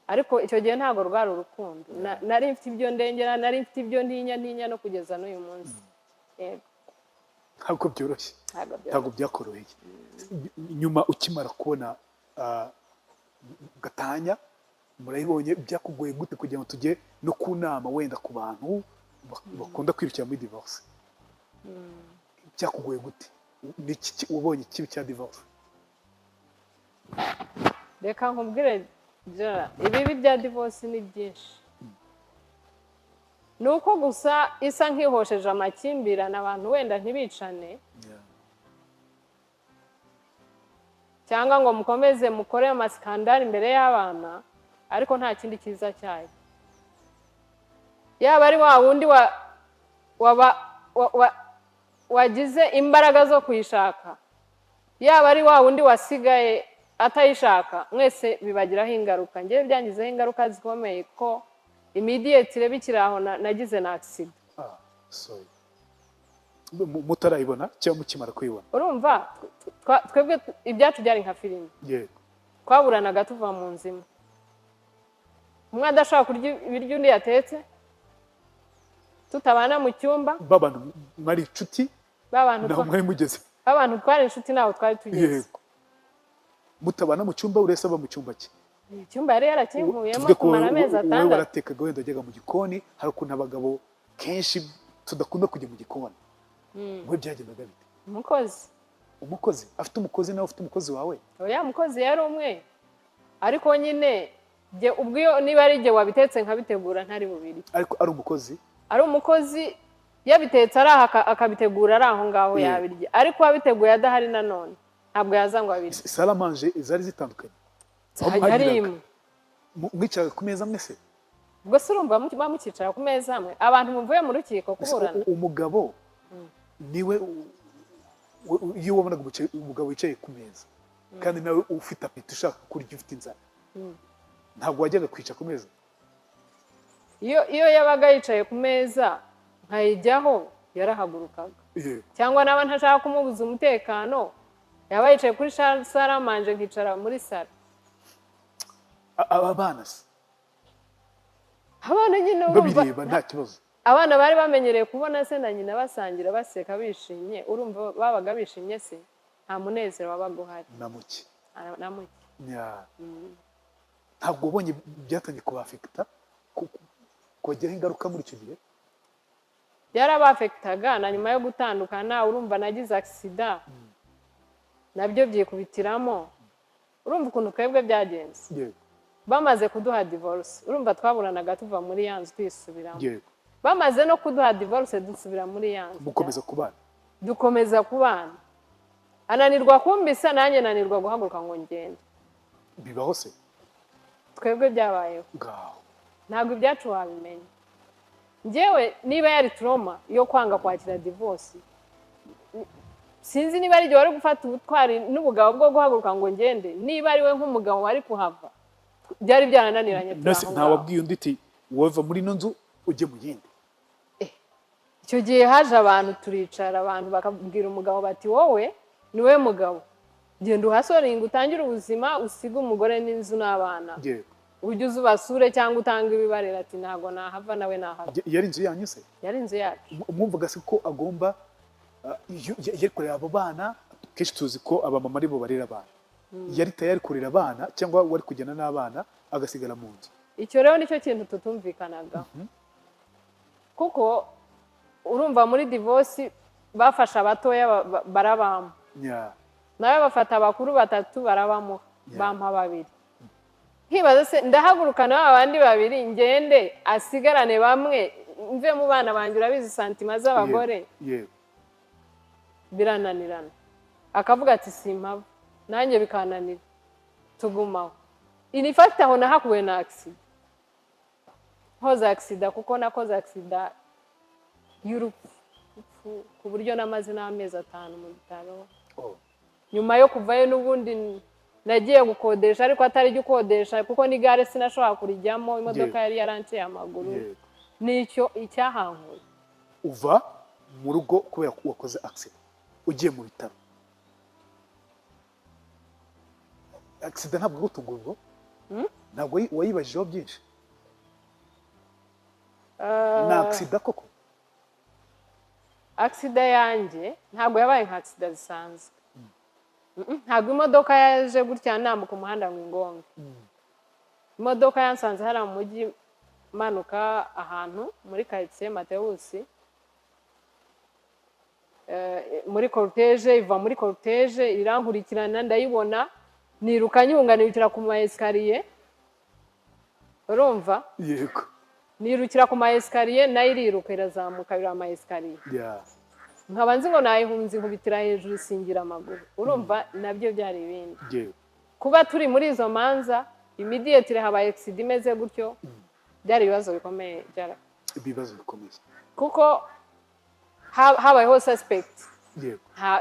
Ariko icyo gihe ntabwo rwari urukundo. Nari mfite ibyo ndengera, nari mfite ibyo ntinya, ntinya no kugeza n'uyu munsi. Yego. Ntabwo byoroshye. Ntabwo byoroshye. Ntabwo byakoroheye. Nyuma ukimara kubona Gatanya murayibonye. Byakugoye gute kugira ngo tujye no ku nama wenda ku bantu bakunda kwirukira muri divorce? Byakugoye gute? Ni iki ubonye ikibi cya divorce? Reka nkubwire Gerard, ibibi bya divorce ni byinshi. Ni uko gusa isa nk'ihosheje amakimbirane, abantu wenda ntibicane cyangwa ngo mukomeze mukore amasikandari imbere y'abana, ariko nta kindi cyiza cyayo. Yaba ari wa wundi wagize imbaraga zo kuyishaka, yaba ari wa wundi wasigaye atayishaka, mwese bibagiraho ingaruka. Ngewe byangizeho ingaruka zikomeye, ko immediately bikiri aho nagize na accident. Ah, sorry. Mutarayibona cyangwa mukimara kuyibona? Urumva, twebwe ibyacu byari nka filime. Twaburanaga tuva mu nzu imwe, umwe adashobora kurya ibiryo undi yatetse, tutabana mu cyumba. Babantu mwari inshuti? B'abantu Naho mwari mugeze? B'abantu twari inshuti, ntaho twari tugeze. Mutabana mu cyumba, buri wese aba mu cyumba cye? Icyumba yari yarakinkuyemo Tuvuge ko kumara amezi wowe 6. waratekaga, wenda wajyaga mu gikoni. Hari ukuntu abagabo kenshi tudakunda kujya mu gikoni. Wowe byagendaga bite? Umukozi. Umukozi? Afite umukozi? Nawe ufite umukozi wawe? Oya, mukozi yari umwe, ariko nyine jye ubwo iyo niba ari jye wabitetse nkabitegura, ntari bubiri. Ariko ari umukozi? Ari umukozi, yabitetse ari aho, akabitegura ari aho ngaho, yabirya. Ariko uwabiteguye adahari nanone ntabwo yaza ngo abirye. Salle à manger zari zitandukanye aho Hari mwagiraga? imwe. Mwicaraga ku meza mwese? Ubwo se urumva muba mukicara ku meza amwe, abantu muvuye mu rukiko Ese kuburana? Umugabo niwe iyo wabonaga umugabo wicaye ku meza kandi nawe ufite appétit, ushaka kurya, ufite inzara, ntabwo wajyaga kwica ku meza? Iyo yabaga yicaye ku meza nkayijyaho, yarahagurukaga. Cyangwa naba ntashaka kumubuza umutekano, yaba yicaye kuri salle à manger, nkicara muri salon. Aba bana se? Abana nyine urumva Babireba nta kibazo? Abana bari bamenyereye kubona se na nyina basangira, baseka, bishimye. Urumva babaga bishimye se? Nta munezero wabaga uhari. Na muke? Na muke. Ntabwo wabonye byatangiye kubafekita, kubagiraho ingaruka muri icyo gihe? Byarabafekitaga na nyuma yo gutandukana. Urumva nagize accident, nabyo byikubitiramo. Urumva ukuntu twebwe byagenze? Bamaze kuduha divorce, urumva twaburanaga tuva muri ya nzu tuyisubiramo. Bamaze no kuduha divorce, dusubira muri ya nzu. Mukomeza kubana? Dukomeza kubana. Ananirwa kumbisa, nanjye nanirwa guhaguruka ngo ngende. Bibaho se? Twebwe byabayeho. Ngaho. Ntabwo ibyacu wabimenya. Njyewe niba yari trauma yo kwanga kwakira divorce, sinzi niba ari igihe wari gufata ubutwari n'ubugabo bwo guhaguruka ngo ngende, niba ari we nk'umugabo wari kuhava. Byari byarananiranye, turi Nase aho nta ngaho. wabwiye undi uti: "Wava muri ino nzu ujye mu yindi"? Icyo gihe haje abantu, turicara, abantu bakabwira umugabo bati: "Wowe ni we mugabo, genda uhasoringa, utangire ubuzima, usige umugore n'inzu n'abana, ujye uza ubasure cyangwa utange ibibarera." Ati: "Ntabwo nahava, nawe nahava." Yari inzu yanyu se? Yari inzu yacu. Mwumvaga se ko agomba yari kurera abo bana? Kenshi tuzi ko abamama aribo barera abana. Yari tayari kurera abana, cyangwa wari kujyana n'abana agasigara mu nzu? Icyo rero nicyo kintu tutumvikanagaho, kuko urumva muri divorce bafashe abatoya barabampa, nawe bafata abakuru batatu barabamuha, bampa babiri. Nkibaza se ndahagurukana ba bandi babiri ngende, asigarane bamwe, mve mu bana banjye? Urabizi sentiments z'abagore. Birananirana, akavuga ati: "Simpava," nanjye bikananira, tugumaho. In fact, aho nahakuwe na accident, nkoze accident, kuko nakoze accident y'urupfu ku buryo namaze n'amezi 5 mu bitaro. Nyuma yo kuvayo n'ubundi nagiye gukodesha, ariko atari jya ukodesha, kuko n'igare sinashobora kurijyamo, imodoka yari yaranciye amaguru. Nicyo icyahankuye. Uva mu rugo kubera ko wakoze accident, ugiye mu bitaro. Accident ntabwo igutunguye ubwo? Ntabwo wayibajijeho byinshi? Ni accident koko? Accident yanjye ntabwo yabaye nka accident zisanzwe. Ntabwo imodoka yaje gutya nambuka umuhanda ngo ingonge. Imodoka yansanze hariya mu mujyi, manuka ahantu muri karitsiye Matewusi, muri cortège, iva muri cortège irankurikirana, ndayibona, niruka nyunga, nirukira ku ma escaliers, urumva? Yego. Nirukira ku ma escaliers, nayo iriruka irazamuka biriya ama escaliers. Nkaba nzi ngo nayihunze, inkubitira hejuru isingira amaguru. Urumva nabyo byari ibindi. Kuba turi muri izo manza, immediately habaye accident imeze gutyo, byari ibibazo bikomeye Ibibazo bikomeye. Kuko habayeho suspect.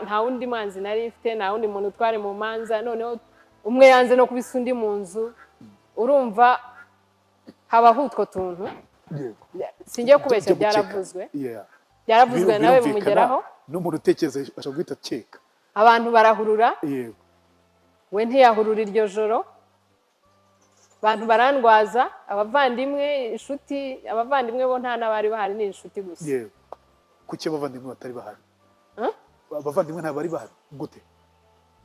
Nta wundi mwanzi nari mfite, nta wundi muntu twari mu manza. Noneho umwe yanze no kubisa undi mu nzu, urumva habaho utwo tuntu. Singiye kubeshya, Byo gukeka. byaravuzwe. Byaravuzwe, nawe Birumvikana, bimugeraho. N'umuntu utekereza ashobora guhita akeka. Abantu barahurura. We ntiyahurura iryo joro. Abantu barandwaza, abavandimwe, inshuti. Abavandimwe bo nta n'abari bahari, ni inshuti gusa. Yego, kuki abavandimwe batari bahari? Huh? Abavandimwe ntabwo bari bahari gute?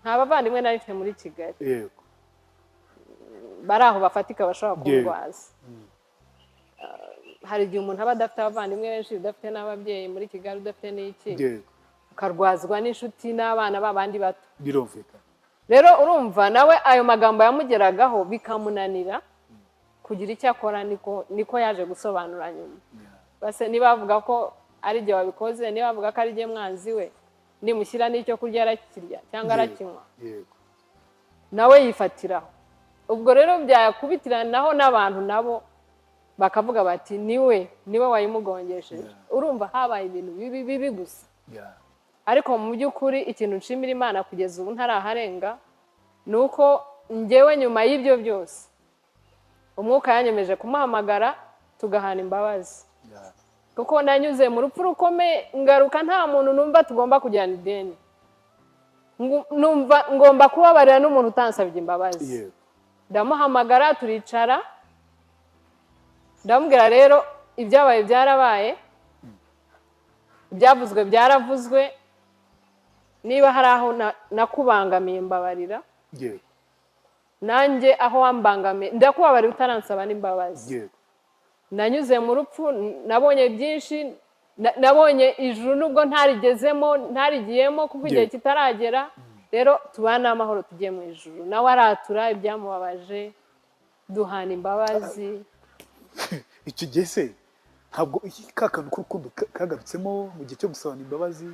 Nta bavandimwe nari mfite muri Kigali bari aho bafatika bashobora kundwaza. Hari igihe umuntu aba adafite abavandimwe benshi, udafite n'ababyeyi muri Kigali, udafite n'iki, ukarwazwa n'inshuti n'abana b'abandi bato. Rero urumva nawe ayo magambo yamugeragaho bikamunanira kugira icyo akora. Niko yaje gusobanura nyuma. Base niba bavuga ko ari jye wabikoze, niba bavuga ko ari jye mwanzi we, nimushyira n'icyo kurya arakirya cyangwa arakinywa? Nawe yifatiraho. Ubwo rero byakubitiranaho n'abantu nabo bakavuga bati niwe wayimugongesheje. Urumva habaye ibintu bibi bibi gusa. Ariko mu by'ukuri ikintu nshimira Imana kugeza ubu ntaraharenga ni uko njyewe nyuma y'ibyo byose Umwuka yanyemeje kumuhamagara tugahana imbabazi, kuko nanyuze mu rupfu rukomeye, ngaruka nta muntu numva tugomba kujyana ideni. Numva ngomba kubabarira n'umuntu utansabye imbabazi. Ndamuhamagara, turicara, ndamubwira: "Rero ibyabaye byarabaye, ibyavuzwe byaravuzwe. Niba hari aho nakubangamiye, mbabarira. Nanjye aho wambangamiye ndakubabarira utaransaba n'imbabazi." Nanyuze mu rupfu, nabonye byinshi, nabonye ijuru nubwo ntarigezemo, ntarigiyemo kuko igihe kitaragera. Rero tubane amahoro, tugiye mu ijuru." Nawe aratura ibyamubabaje, duhana imbabazi. Icyo gihe se ntabwo ka kantu k'urukundo kagarutsemo mu gihe cyo gusabana imbabazi,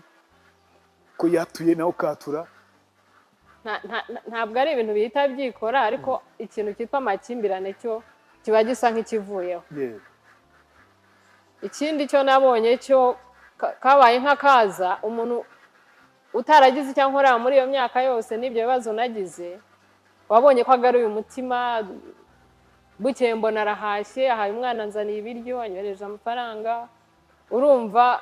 ko yatuye nawe ukatura? Ntabwo ari ibintu bihita byikora, ariko ikintu cyitwa amakimbirane cyo kiba gisa nk'ikivuyeho. Ikindi cyo nabonye cyo kabaye nk'akaza, umuntu utaragize icyo ankorera muri iyo myaka yose n'ibyo bibazo nagize, wabonye ko agaruye umutima. Bukeye mbona arahashye, ahaye umwana, anzaniye ibiryo, anyohereje amafaranga. Urumva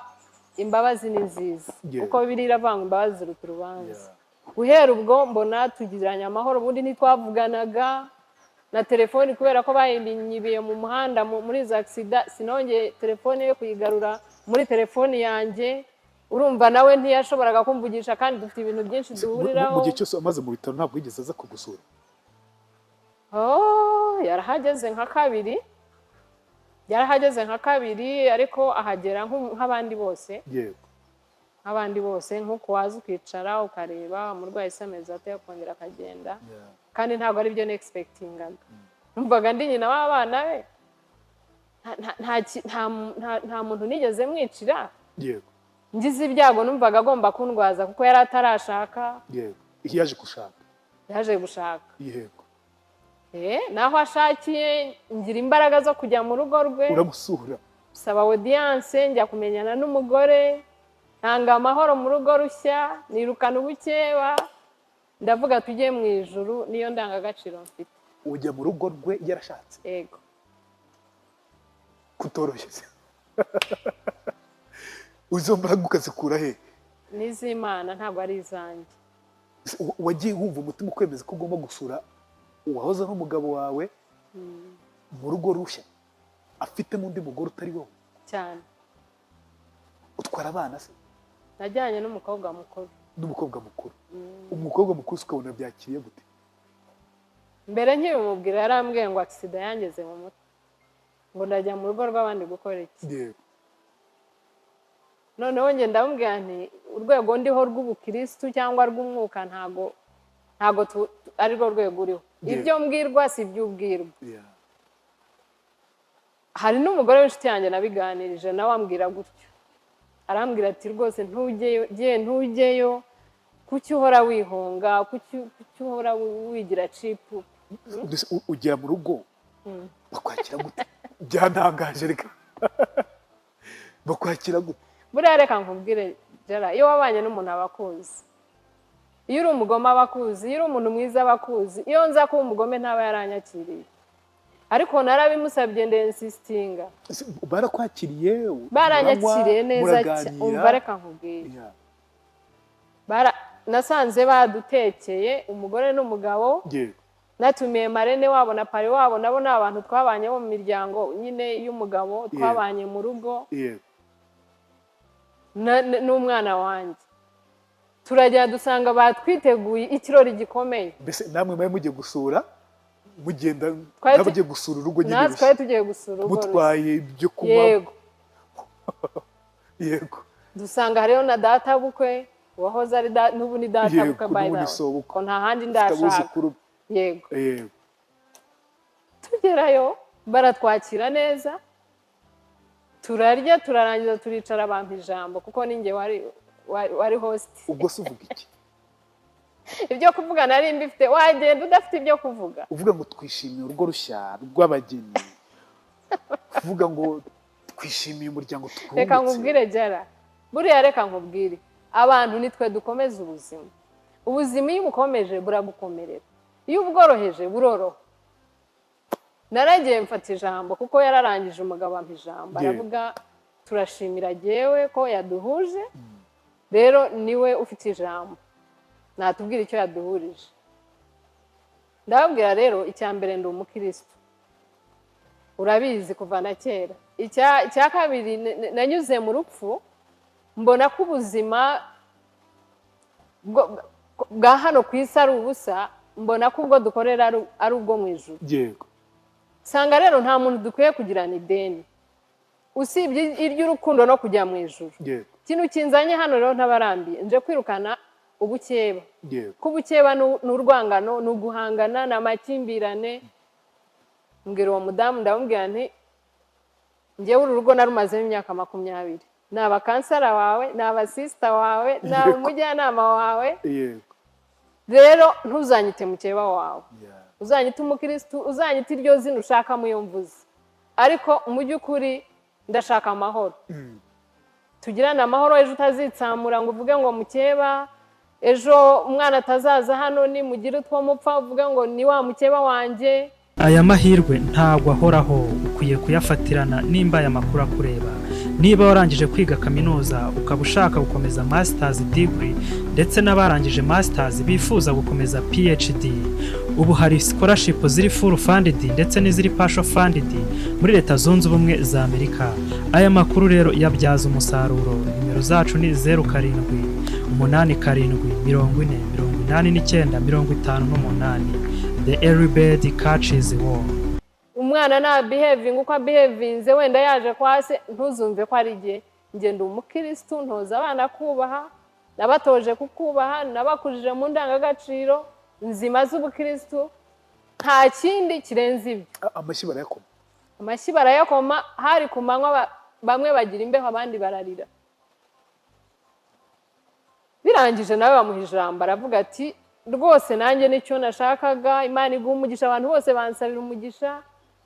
imbabazi ni nziza, kuko biriya iravanga, imbabazi ziruta urubanza. Guhera ubwo mbona tugiranye amahoro. Ubundi ntitwavuganaga na telefoni kubera ko bayinyibiye mu muhanda muri izo accident. Sinongeye telefoni yo kuyigarura muri telefoni yanjye. Urumva nawe ntiyashoboraga kumvugisha kandi dufite ibintu byinshi duhuriraho. Mu gihe cyose wamaze mu bitaro ntabwo yigeze aza kugusura? Oh, yarahageze nka kabiri, yarahageze nka kabiri, ariko ahagera nk'abandi bose, nk'abandi bose, nk'uko waza ukicara ukareba umurwayi se ameze ate, akongera akagenda. Kandi ntabwo ari byo nexpectingaga. Numvaga ndi nyina w'abana be. Nta muntu nigeze mwicira. Ngize ibyago numvaga agomba kundwaza kuko yari atarashaka. Yego, yaje gushaka. Yaje gushaka. Naho ashakiye ngira imbaraga zo kujya mu rugo rwe. Uramusura? Saba audience, njya kumenyana n'umugore, ntanga amahoro mu rugo rushya, nirukana ubukeba, ndavuga tujye mu ijuru, niyo ndangagaciro mfite. Ujya mu rugo rwe yarashatse? Yego. Kutoroshye se? Izo mbaraga ukazikura he? N'iz'Imana, ntabwo ari izanjye. Wagiye wumva umutima ukwemeza ko ugomba gusura uwahoze ari umugabo wawe mu rugo rushya afitemo undi mugore utari wowe? Cyane. Utwara abana se? Najyanye n'umukobwa mukuru. N'umukobwa mukuru. Umukobwa mukuru se ukabona byakiriye gute? Mbere nkibimubwira yarambwiye ngo accident yangeze mu mutwe, ngo ndajya mu rugo rw'abandi gukora iki? Noneho njye ndamubwira nti urwego ndiho rw'ubukirisitu cyangwa rw'umwuka ntago ari rwo rwego uriho. Ibyo mbwirwa si ibyo ubwirwa. Hari n'umugore w'inshuti yanjye nabiganirije, nawe ambwira gutyo, arambwira ati rwose ntujyeyo, jye ntujyeyo, kuki uhora wihunga, kuki uhora wigira cheap? Mbese ugera mu rugo bakwakira gute? Byantangaje, reka, bakwakira gute? Buriya reka nkubwire Jara, iyo wabanye n'umuntu aba akuzi. Iyo uri umugome aba akuzi, iyo uri umuntu mwiza aba akuzi. Iyo nza kuba umugome ntaba yaranyakiriye, ariko narabimusabye, ndensisitinga. Ese barakwakiriye? Baranyakiriye Muranywa, neza muraganira? Umva, reka nkubwire. Nasanze badutekeye, umugore n'umugabo. Natumiye marraine wabo na parrain wabo, nabo ni abantu twabanye bo mu miryango nyine y'umugabo, twabanye mu rugo n'umwana wanjye. Turagenda dusanga batwiteguye ikirori gikomeye. Mbese namwe mwari mugiye gusura, mugenda n'abagiye gusura urugo nyine Natwe rushya. twari tugiye gusura urugo rushya. Mutwaye ibyo kunywa? Yego. Dusanga hariho na data bukwe wahoze ari n'ubu ni data bukwe, by N'ubu the ni way. sobukwe. Ko nta handi Ufite ndashaka. abuzukuru. Yego. Tugerayo baratwakira neza, turarya, turarangiza, turicara, bampa ijambo kuko ninjye wari host. Ubwo se uvuga iki? Ibyo kuvuga nari mbifite, wagenda udafite ibyo kuvuga? Uvuga ngo twishimiye urugo rushya rw'abageni, uvuga ngo twishimiye umuryango Reka twungutse. nkubwire Jara, buriya reka nkubwire, abantu nitwe dukomeza ubuzima. Ubuzima iyo ubukomeje buragukomerera, iyo ubworoheje buroroha. Naragiye mfata ijambo kuko yararangije, umugabo ampa ijambo. Aravuga, turashimira jyewe ko yaduhuje, rero niwe ufite ijambo, natubwira icyo yaduhurije. Ndababwira rero, icya mbere ndi umukirisitu, urabizi kuva na kera. Icya kabiri, nanyuze mu rupfu, mbona ko ubuzima bwa hano ku isi ari ubusa, mbona ko ubwo dukorera ari ubwo mu ijuru. Nsanga rero nta muntu dukwiye kugirana ideni usibye iry'urukundo no kujya mu ijuru. Ikintu kinzanye hano rero, ntabarambiye, nje kwirukana ubukeba, ko ubukeba ni urwangano, ni uguhangana, ni amakimbirane. Mbwira uwo mudamu, ndamubwira nti njyewe uru rugo narumazemo imyaka 20, naba counselor wawe, naba sister wawe, naba umujyanama wawe. Rero ntuzanyite mukeba wawe, uzanyite umukirisitu, uzanyite iryo zina ushaka mu yo mvuze, ariko mu by'ukuri ndashaka amahoro, tugirane amahoro. Ejo utazitsamura ngo uvuge ngo mukeba, ejo umwana atazaza hano nimugire utwo mupfa uvuge ngo ni wa mukeba wanjye. Aya mahirwe ntabwo ahoraho, ukwiye kuyafatirana nimba aya makuru akureba. Niba warangije kwiga kaminuza ukaba ushaka gukomeza masters degree, ndetse n'abarangije masters bifuza gukomeza PhD, ubu hari scholarship ziri full funded ndetse n'iziri partial funded muri Leta Zunze Ubumwe za Amerika. Aya makuru rero yabyaza umusaruro. Nimero zacu ni 0787 40 89 58. The early bird catches worm. Umwana nta behavinga uko abehavinze, wenda yaje kwa se, ntuzumve ko ari jye. Ngenda umukirisitu, ntoza abana kubaha, nabatoje kukubaha, nabakujije mu ndangagaciro nzima z'ubukirisitu, nta kindi kirenze ibyo. Amashyi barayakoma? Amashyi barayakoma. Hari ku manywa, bamwe bagira imbeho, abandi bararira. Birangije nawe bamuha ijambo, aravuga ati rwose nanjye nicyo nashakaga, Imana iguha umugisha. Abantu bose bansabira umugisha.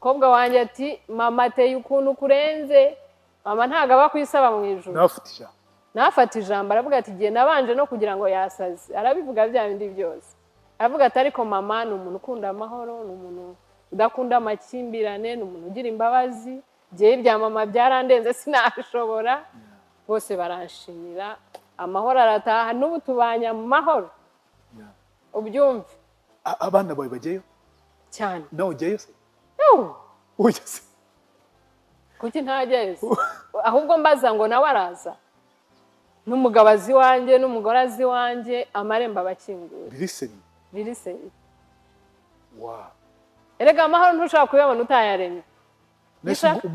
Umukobwa wanjye ati mama ateye ukuntu kurenze, mama ntabwo aba ku isi, aba mu ijuru. Nawe afite ijambo? Nafata ijambo, aravuga ati igihe nabanje no kugira ngo yasaze, arabivuga bya bindi byose, aravuga ati ariko mama ni umuntu ukunda amahoro, ni umuntu udakunda amakimbirane, ni umuntu ugira imbabazi. Jyewe ibya mama byarandenze, sinabishobora. Bose baranshimira, amahoro arataha, n'ubu tubanye amahoro, ubyumve. Abana bawe bajyayo? Cyane. Nawe ujyayo se? Yewe, Ujya se? Kuki ntajyayo se? Ahubwo mbaza ngo nawe araza. N'umugabo azi iwanjye, n'umugore azi iwanjye, amarembo aba akinguye. Biri sérieux? Biri sérieux. Erega amahoro ntushobora kuyabona utayaremye. Mbese Gishaka-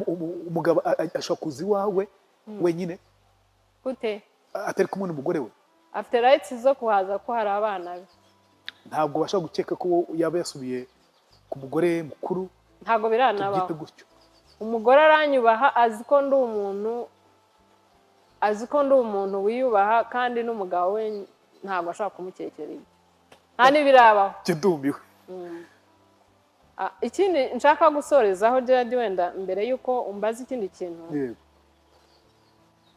umugabo ashobora kuza iwawe wenyine? Gute? Atari kumwe n'umugore we? Afite rights zo kuhaza ko hari abana be. Ntabwo bashobora gukeka ko yaba yasubiye ku mugore mukuru? Ntabwo biranabaho. Tubyite gutyo. Umugore aranyubaha, azi ko ndi umuntu wiyubaha, kandi n'umugabo we ntabwo ashobora kumukekera ibyo, nta n'ibirabaho. Njye ndumiwe. Ikindi nshaka gusorezaho, Gerard, wenda mbere y'uko umbaza ikindi kintu, Yego.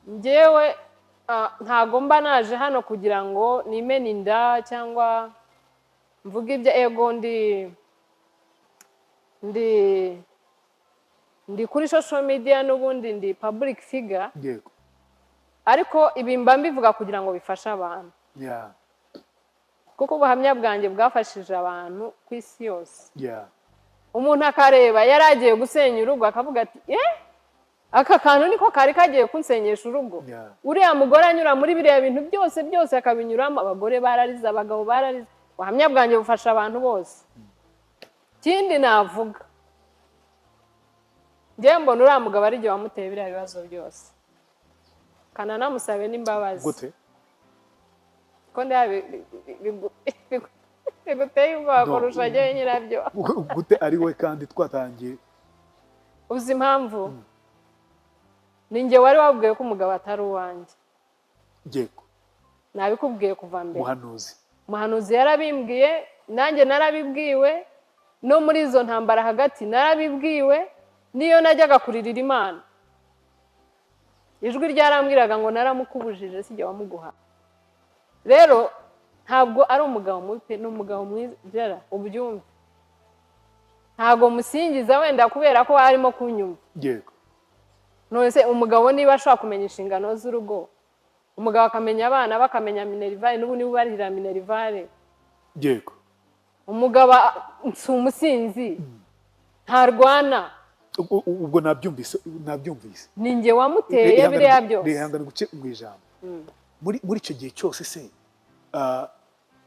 njyewe ntago mba naje hano kugira ngo nimene inda cyangwa mvuge ibya ego. Ndi kuri social media, n'ubundi ndi public figure, ariko ibi mba mbivuga kugira ngo bifashe abantu, kuko ubuhamya bwanjye bwafashije abantu ku isi yose. Umuntu akareba yari agiye gusenya urugo, akavuga ati: "Eh, aka kantu niko kari kagiye kunsenyesha urugo." Uriya mugore anyura muri biriya bintu byose byose, akabinyuramo, abagore bararize, abagabo bararize. Ubuhamya bwanjye bufasha abantu bose. Ikindi navuga, njyewe mbona uriya mugabo ari igihe wamuteye biriya bibazo byose, kananamusabe n'imbabazi. Gute? Ko ndeba biguteye ubwoba No. kurusha njyewe nyirabyo. Gute ari we kandi twatangiye? Uzi impamvu? Ni njye wari wabwiye ko umugabo atari uwanjye. Nabikubwiye kuva mbere. Muhanuzi. Umuhanuzi yarabimbwiye, nanjye narabibwiwe, no muri izo ntambara hagati narabibwiwe. Niyo najyaga kuririra Imana, ijwi ryarambwiraga ngo: "Naramukubujije, si jye wamuguha." Rero ntabwo ari umugabo mubi pe, ni umugabo mwiza. Byara ubyumve, ntabwo musingiza wenda kubera ko arimo kunyumva. None se umugabo niba ashobora kumenya inshingano z'urugo, umugabo akamenya abana, bakamenya minerval, n'ubu niba ubarihira minerval, umugabo si umusinzi, ntarwana. Ubwo nabyumvise, nabyumvise. Ni njye wamuteye biriya byose. Rihangane guce mu ijambo. Muri icyo gihe cyose se,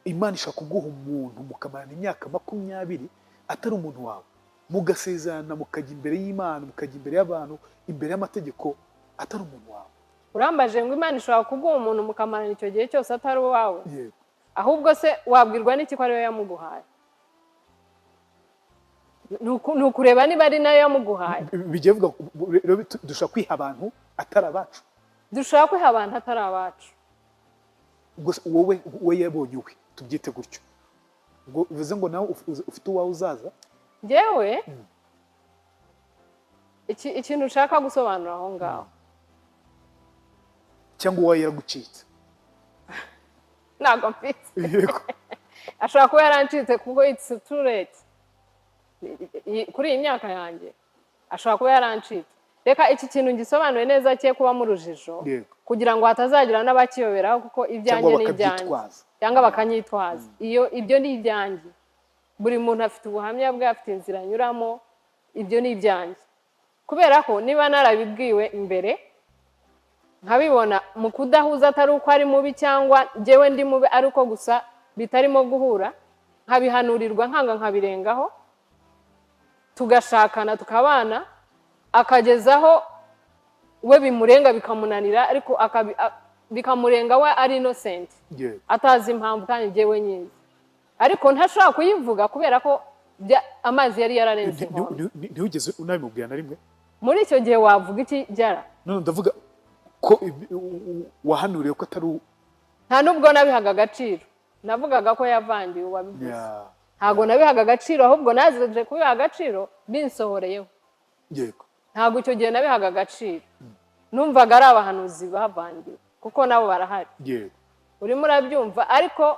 Imana ishobora kuguha umuntu mukamarana imyaka 20 atari umuntu wawe, mugasezerana, mukajya imbere y'Imana, mukajya imbere y'abantu, imbere y'amategeko, atari umuntu wawe? Urambaje ngo Imana ishobora kuguha umuntu mukamarana icyo gihe cyose atari uwawe? Yego. Ahubwo se wabwirwa n'iki ko ariwe yamuguhaye? Ni ukureba niba ari nayo yamuguhaye. Bigiye bivuga rero dushobora kwiha abantu atari abacu? Dushobora kwiha abantu atari abacu. Ubwo se wowe we yabonye uwe, tubyite gutyo, ubwo bivuze ngo nawe ufite uwawe uzaza? Njyewe ikintu ushaka gusobanura aho ngaho, Cyangwa uwawe yaragucitse? Ntabwo mfite. Ashobora kuba yarancitse, kuko it's too late kuri iyi myaka yanjye, ashobora kuba yarancitse. Reka iki kintu ngisobanure neza cye kuba mu rujijo, kugira ngo hatazagira n'abakiyoberaho, kuko ibyanjye Cyangwa ni ibyanjye. bakabyitwaza. Cyangwa bakanyitwaza. Iyo ibyo ni ibyanjye. Buri muntu afite ubuhamya bwe, afite inzira anyuramo. Ibyo ni ibyanjye, kubera ko niba narabibwiwe mbere, nkabibona mu kudahuza, atari uko ari mubi cyangwa njyewe ndi mubi, ari uko gusa bitarimo guhura, nkabihanurirwa, nkanga, nkabirengaho, tugashakana, tukabana, akagezaho we bimurenga, bikamunanira, ariko bikamurenga we ari innocent, atazi impamvu, kandi njyewe nyizi, ariko ntashobora kuyivuga kubera ko amazi yari yararenze inkombe. Ntiwigeze unabimubwira na rimwe? Muri icyo gihe wavuga iki, Byara? None ndavuga ko wahanuriwe ko atari Nta nubwo nabihaga agaciro. Navugaga ko yavangiwe uwabivuze. Ntabwo nabihaga agaciro, ahubwo naje kubiha agaciro binsohoreyeho. Ntabwo icyo gihe nabihaga agaciro, numvaga ari abahanuzi bavangiwe, kuko nabo barahari. Urimo urabyumva? Ariko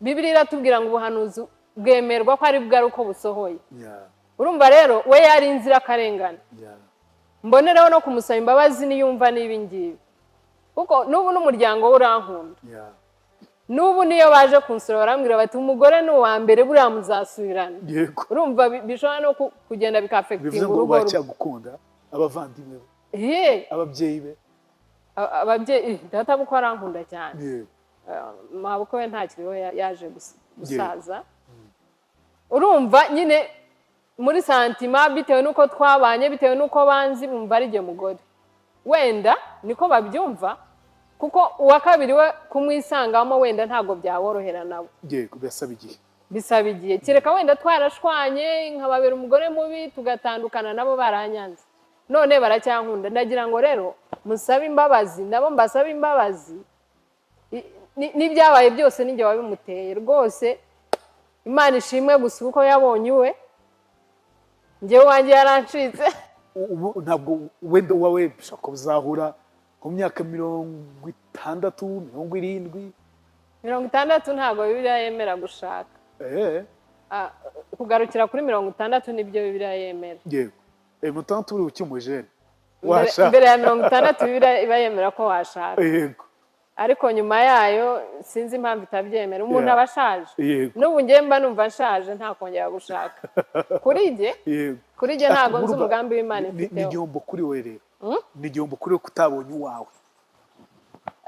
Bibiliya iratubwira ngo ubuhanuzi bwemerwa ko ari bwo ari uko busohoye. Urumva rero we yari inzirakarengane. Mbonereho no kumusaba imbabazi niyumva n'ibi ngibi, kuko n'ubu n'umuryango we urankunda. N'ubu niyo baje kunsura barambwira bati: "Umugore ni uwa mbere, buriya muzasubirana." Urumva bishobora no kugenda Bivuze bikaaffectinga ngo urugo rwe. bacyagukunda, abavandimwe be, Ye. ababyeyi be? Ababyeyi, data bukwe arankunda cyane. Mabukwe we ntakiriho, yaje gusaza. Urumva nyine muri sentiment, bitewe n'uko twabanye, bitewe n'uko banzi, bumva ari jye mugore, wenda niko babyumva, kuko uwa kabiri we kumwisangamo wenda ntabwo byaborohera nabo. Yego, birasaba igihe. Bisaba igihe, kereka wenda twarashwanye nkababera umugore mubi, tugatandukana, nabo baranyanze, none baracyankunda. Ndagira ngo rero musabe imbabazi, nabo mbasabe imbabazi. N'ibyabaye byose ninjye wabimuteye rwose. Imana ishimwe gusa kuko yabonye uwe, njyewe wanjye yarancitse. Ubu ntabwo wenda uwawe bishobora kuzahura mu myaka 60, 70. 60 ntabwo Bibiliya yemera gushaka. Kugarukira kuri 60 nibyo Bibiliya yemera. Yego, 60 uri ukiri umujene. Mbere, mbere ya 60 Bibiliya iba yemera ko washaka, ariko nyuma yayo sinzi impamvu itabyemera. Umuntu aba ashaje. N'ubu njye mba numva nshaje, nta kongera gushaka kuri jye. Kuri jye ntabwo nzi Urumva, umugambi w'Imana ni mfiteho. igihombo kuri we rero, ni igihombo kuri we kutabonye uwawe.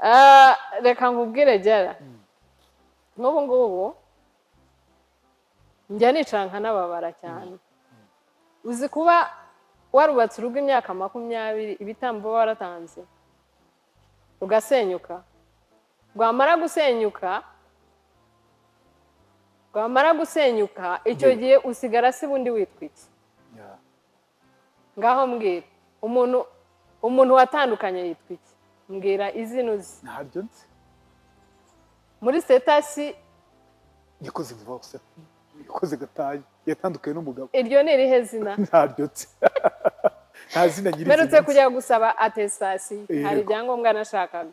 Ah, reka nkubwire gera, nk'ubu ngubu njya nicara nkanababara cyane. Uzi kuba warubatse urugo imyaka 20, ibitambo uba waratanze, rugasenyuka, rwamara gusenyuka, icyo gihe usigara se ubundi witwa iki? Ngaho mbwira, umuntu watandukanye yitwa iki? Mbwira izina uzi. Ntaryo nzi. Muri status. Yakoze divorce, yakoze gatanya, yatandukanye n'umugabo. Iryo ni irihe zina? Ntaryo nzi, nta zina nyirizina Mperutse nzi. kujya gusaba attestation, hari ibyangombwa nashakaga,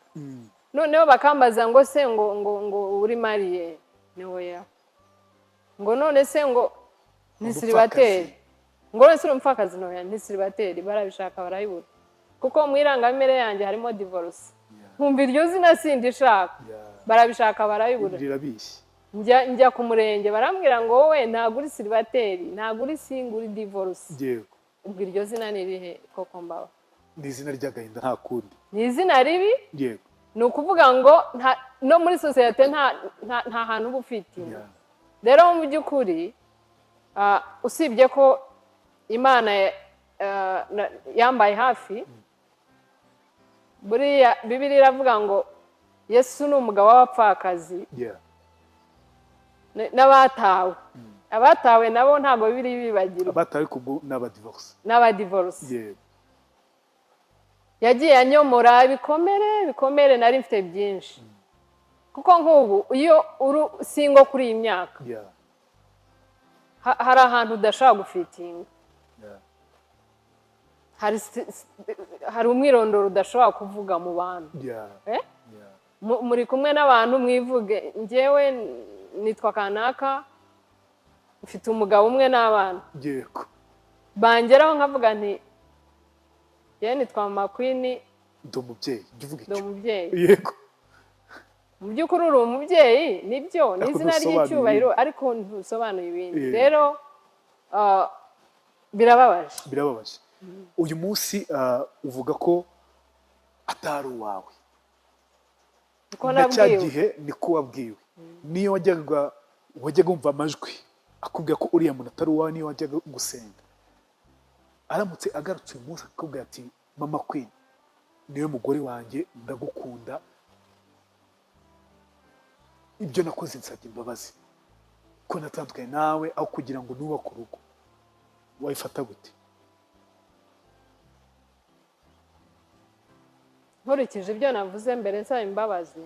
noneho bakambaza ngo se ngo uri marié? Ni oya. Ngo none se ngo ni célibataire? Ngo none se uri umupfakazi? Ntoya, ni célibataire. Barabishaka barayibura, kuko mu irangamimerere yanjye harimo divorce. Nkumva iryo zina sindishaka. Barabishaka barayibura. Rirabishye. Njya ku murenge, barambwira ngo wowe ntabwo uri célibataire, ntabwo uri single, uri divorce. Ubwo iryo zina ni irihe koko mbaba? Ni izina ry'agahinda, nta kundi. Ni izina ribi. Ni ukuvuga ngo no muri sosiyete nta hantu uba ufite. Rero mu by'ukuri, usibye ko Imana yambaye hafi, buriya Bibiliya iravuga ngo Yesu ni umugabo w'abapfakazi n'abatawe. Abatawe nabo ntabwo Bibiliya ibibagirwa. Abatawe kubwo ni abadivorce. N'abadivorce. Yagiye anyomora ibikomere nari mfite byinshi, kuko nk'ubu iyo uri single kuri iyi myaka, hari ahantu udashobora gufitinga, hari umwirondoro udashobora kuvuga mu bantu. Eh? Muri kumwe n'abantu, mwivuge: "Njyewe nitwa kanaka, mfite umugabo umwe n'abana." Bangeraho nkavuga nti: "Yewe nitwa Mama Queen." Ndi umubyeyi, jya uvuga Ndi icyo. umubyeyi. Mu by'ukuri uri umubyeyi, nibyo, ni Ariko izina ntusobanuye ry'icyubahiro, ariko ntusobanuye ibindi. Rero birababaje. Birababaje. Uyu munsi uvuga ko atari uwawe. Kuko Na cya nabwiwe. gihe niko wabwiwe. Niyo wajyaga wumva amajwi akubwira ko uriya muntu atari uwawe, niyo wajyaga gusenga, aramutse agarutse uyu munsi akakubwira ati: "Mama Queen, niwe mugore wanjye, ndagukunda, ibyo nakoze nsabye imbabazi, ko natandukanye nawe aho kugira ngo nubake urugo", wayifata gute? Nkurikije ibyo navuze mbere nsaba imbabazi,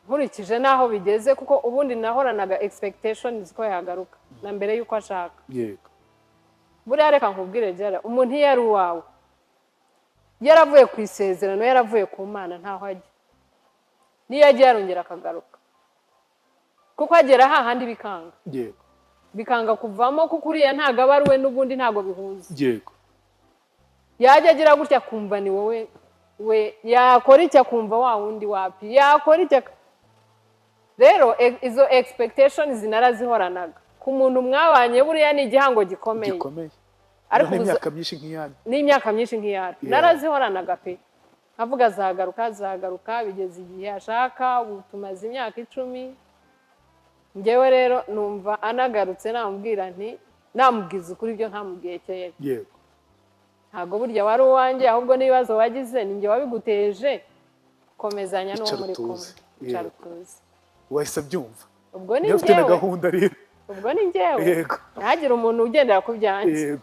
nkurikije n'aho bigeze, kuko ubundi nahoranaga expectations ko yagaruka na mbere y'uko ashaka. Buriya reka nkubwire gera, umuntu iyo ari uwawe, yaravuye ku isezerano, yaravuye ku Mana, ntaho ajya. Niyo agiye arongera akagaruka, kuko agera hahandi bikanga, bikanga kuvamo, kuko uriya ntabwo aba ari we n'ubundi, ntabwo bihuza. Yajya agira gutya akumva ni wowe we, yakora icyo akumva wa wundi wapi, yakora icyo rero izo expectations narazihoranaga ku muntu mwabanye. Buriya ni igihango gikomeye. Gikomeye. Ariko n'imyaka myinshi nk'iyanyu. N'imyaka myinshi nk'iyacu. Narazihoranaga pe, nkavuga azagaruka, azagaruka, bigeze igihe ashaka. Ubu tumaze imyaka 10. Njyewe rero numva anagarutse namubwira nti, namubwiza ukuri ibyo ntamubwiye kera. Ntabwo burya wari uwanjye, ahubwo n'ibibazo wagize ni njye wabiguteje. Komezanya n'uwo Icara muri kumwe. utuze. Icara utuze. Wahise abyumva. Ubwo ni Niba ufite na njyewe. gahunda rero. Ubwo ni njyewe. Ntihagire umuntu ugendera ku byanjye.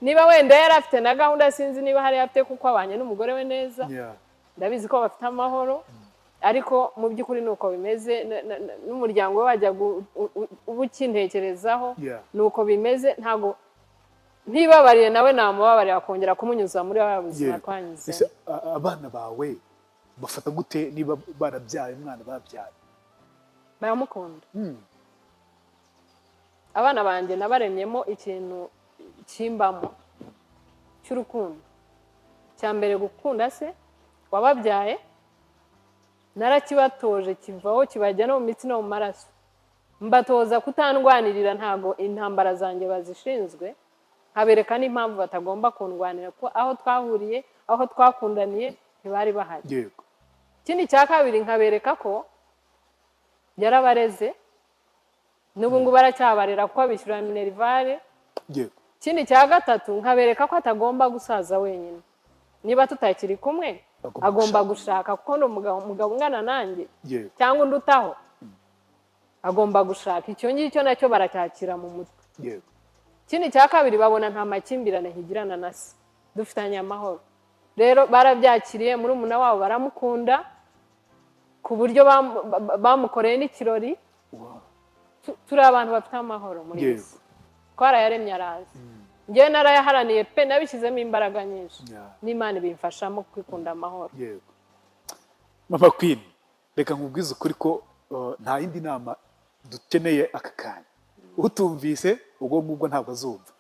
Niba wenda yari afite na gahunda, sinzi niba hari afite, kuko abanye n'umugore we neza. Ndabizi ko bafite amahoro, ariko mu by'ukuri ni uko bimeze. N'umuryango we wajya uba ukintekerezaho. Ni uko bimeze, ntabwo ntibabariye nawe namubabarira, akongera kumunyuza muri wa buzima twanyuzemo. Ese abana bawe bafata gute niba barabyaye umwana babyaye? Baramukunda. Abana banjye nabaremyemo ikintu kimbamo cy'urukundo. Cya mbere, gukunda se wababyaye, narakibatoje kivaho, kibajya no mu mitsi no mu maraso. Mbatoza kutandwanirira, ntago intambara zanjye bazishinzwe. Nkabereka n'impamvu batagomba kundwanira, kuko aho twahuriye, aho twakundaniye, ntibari bahari. Ikindi cya kabiri, nkabereka ko yarabareze, n'ubu ngubu aracyabarera kuko abishyura minerval. Ikindi cya gatatu, nkabereka ko atagomba gusaza wenyine. Niba tutakiri kumwe, Agomba agomba gushaka, kuko ni umugabo ungana nanjye cyangwa undi utaho, agomba gushaka. Icyo ngicyo nacyo baracyakira mu mutwe. Ikindi cya kabiri, babona nta makimbirane nkigirana na se, dufitanye amahoro. Rero barabyakiriye, murumuna wabo baramukunda ku buryo bamukoreye n'ikirori. Turi abantu bafite amahoro muri iyi si. Twarayaremye araza. Njyewe narayaharaniye pe, nabishyizemo imbaraga nyinshi, n'Imana ibimfashamo kwikunda amahoro. Yego. Mama Queen, reka nkubwize ukuri ko nta yindi nama dukeneye aka kanya. Utumvise ubwo ngubwo ntabwo azumva.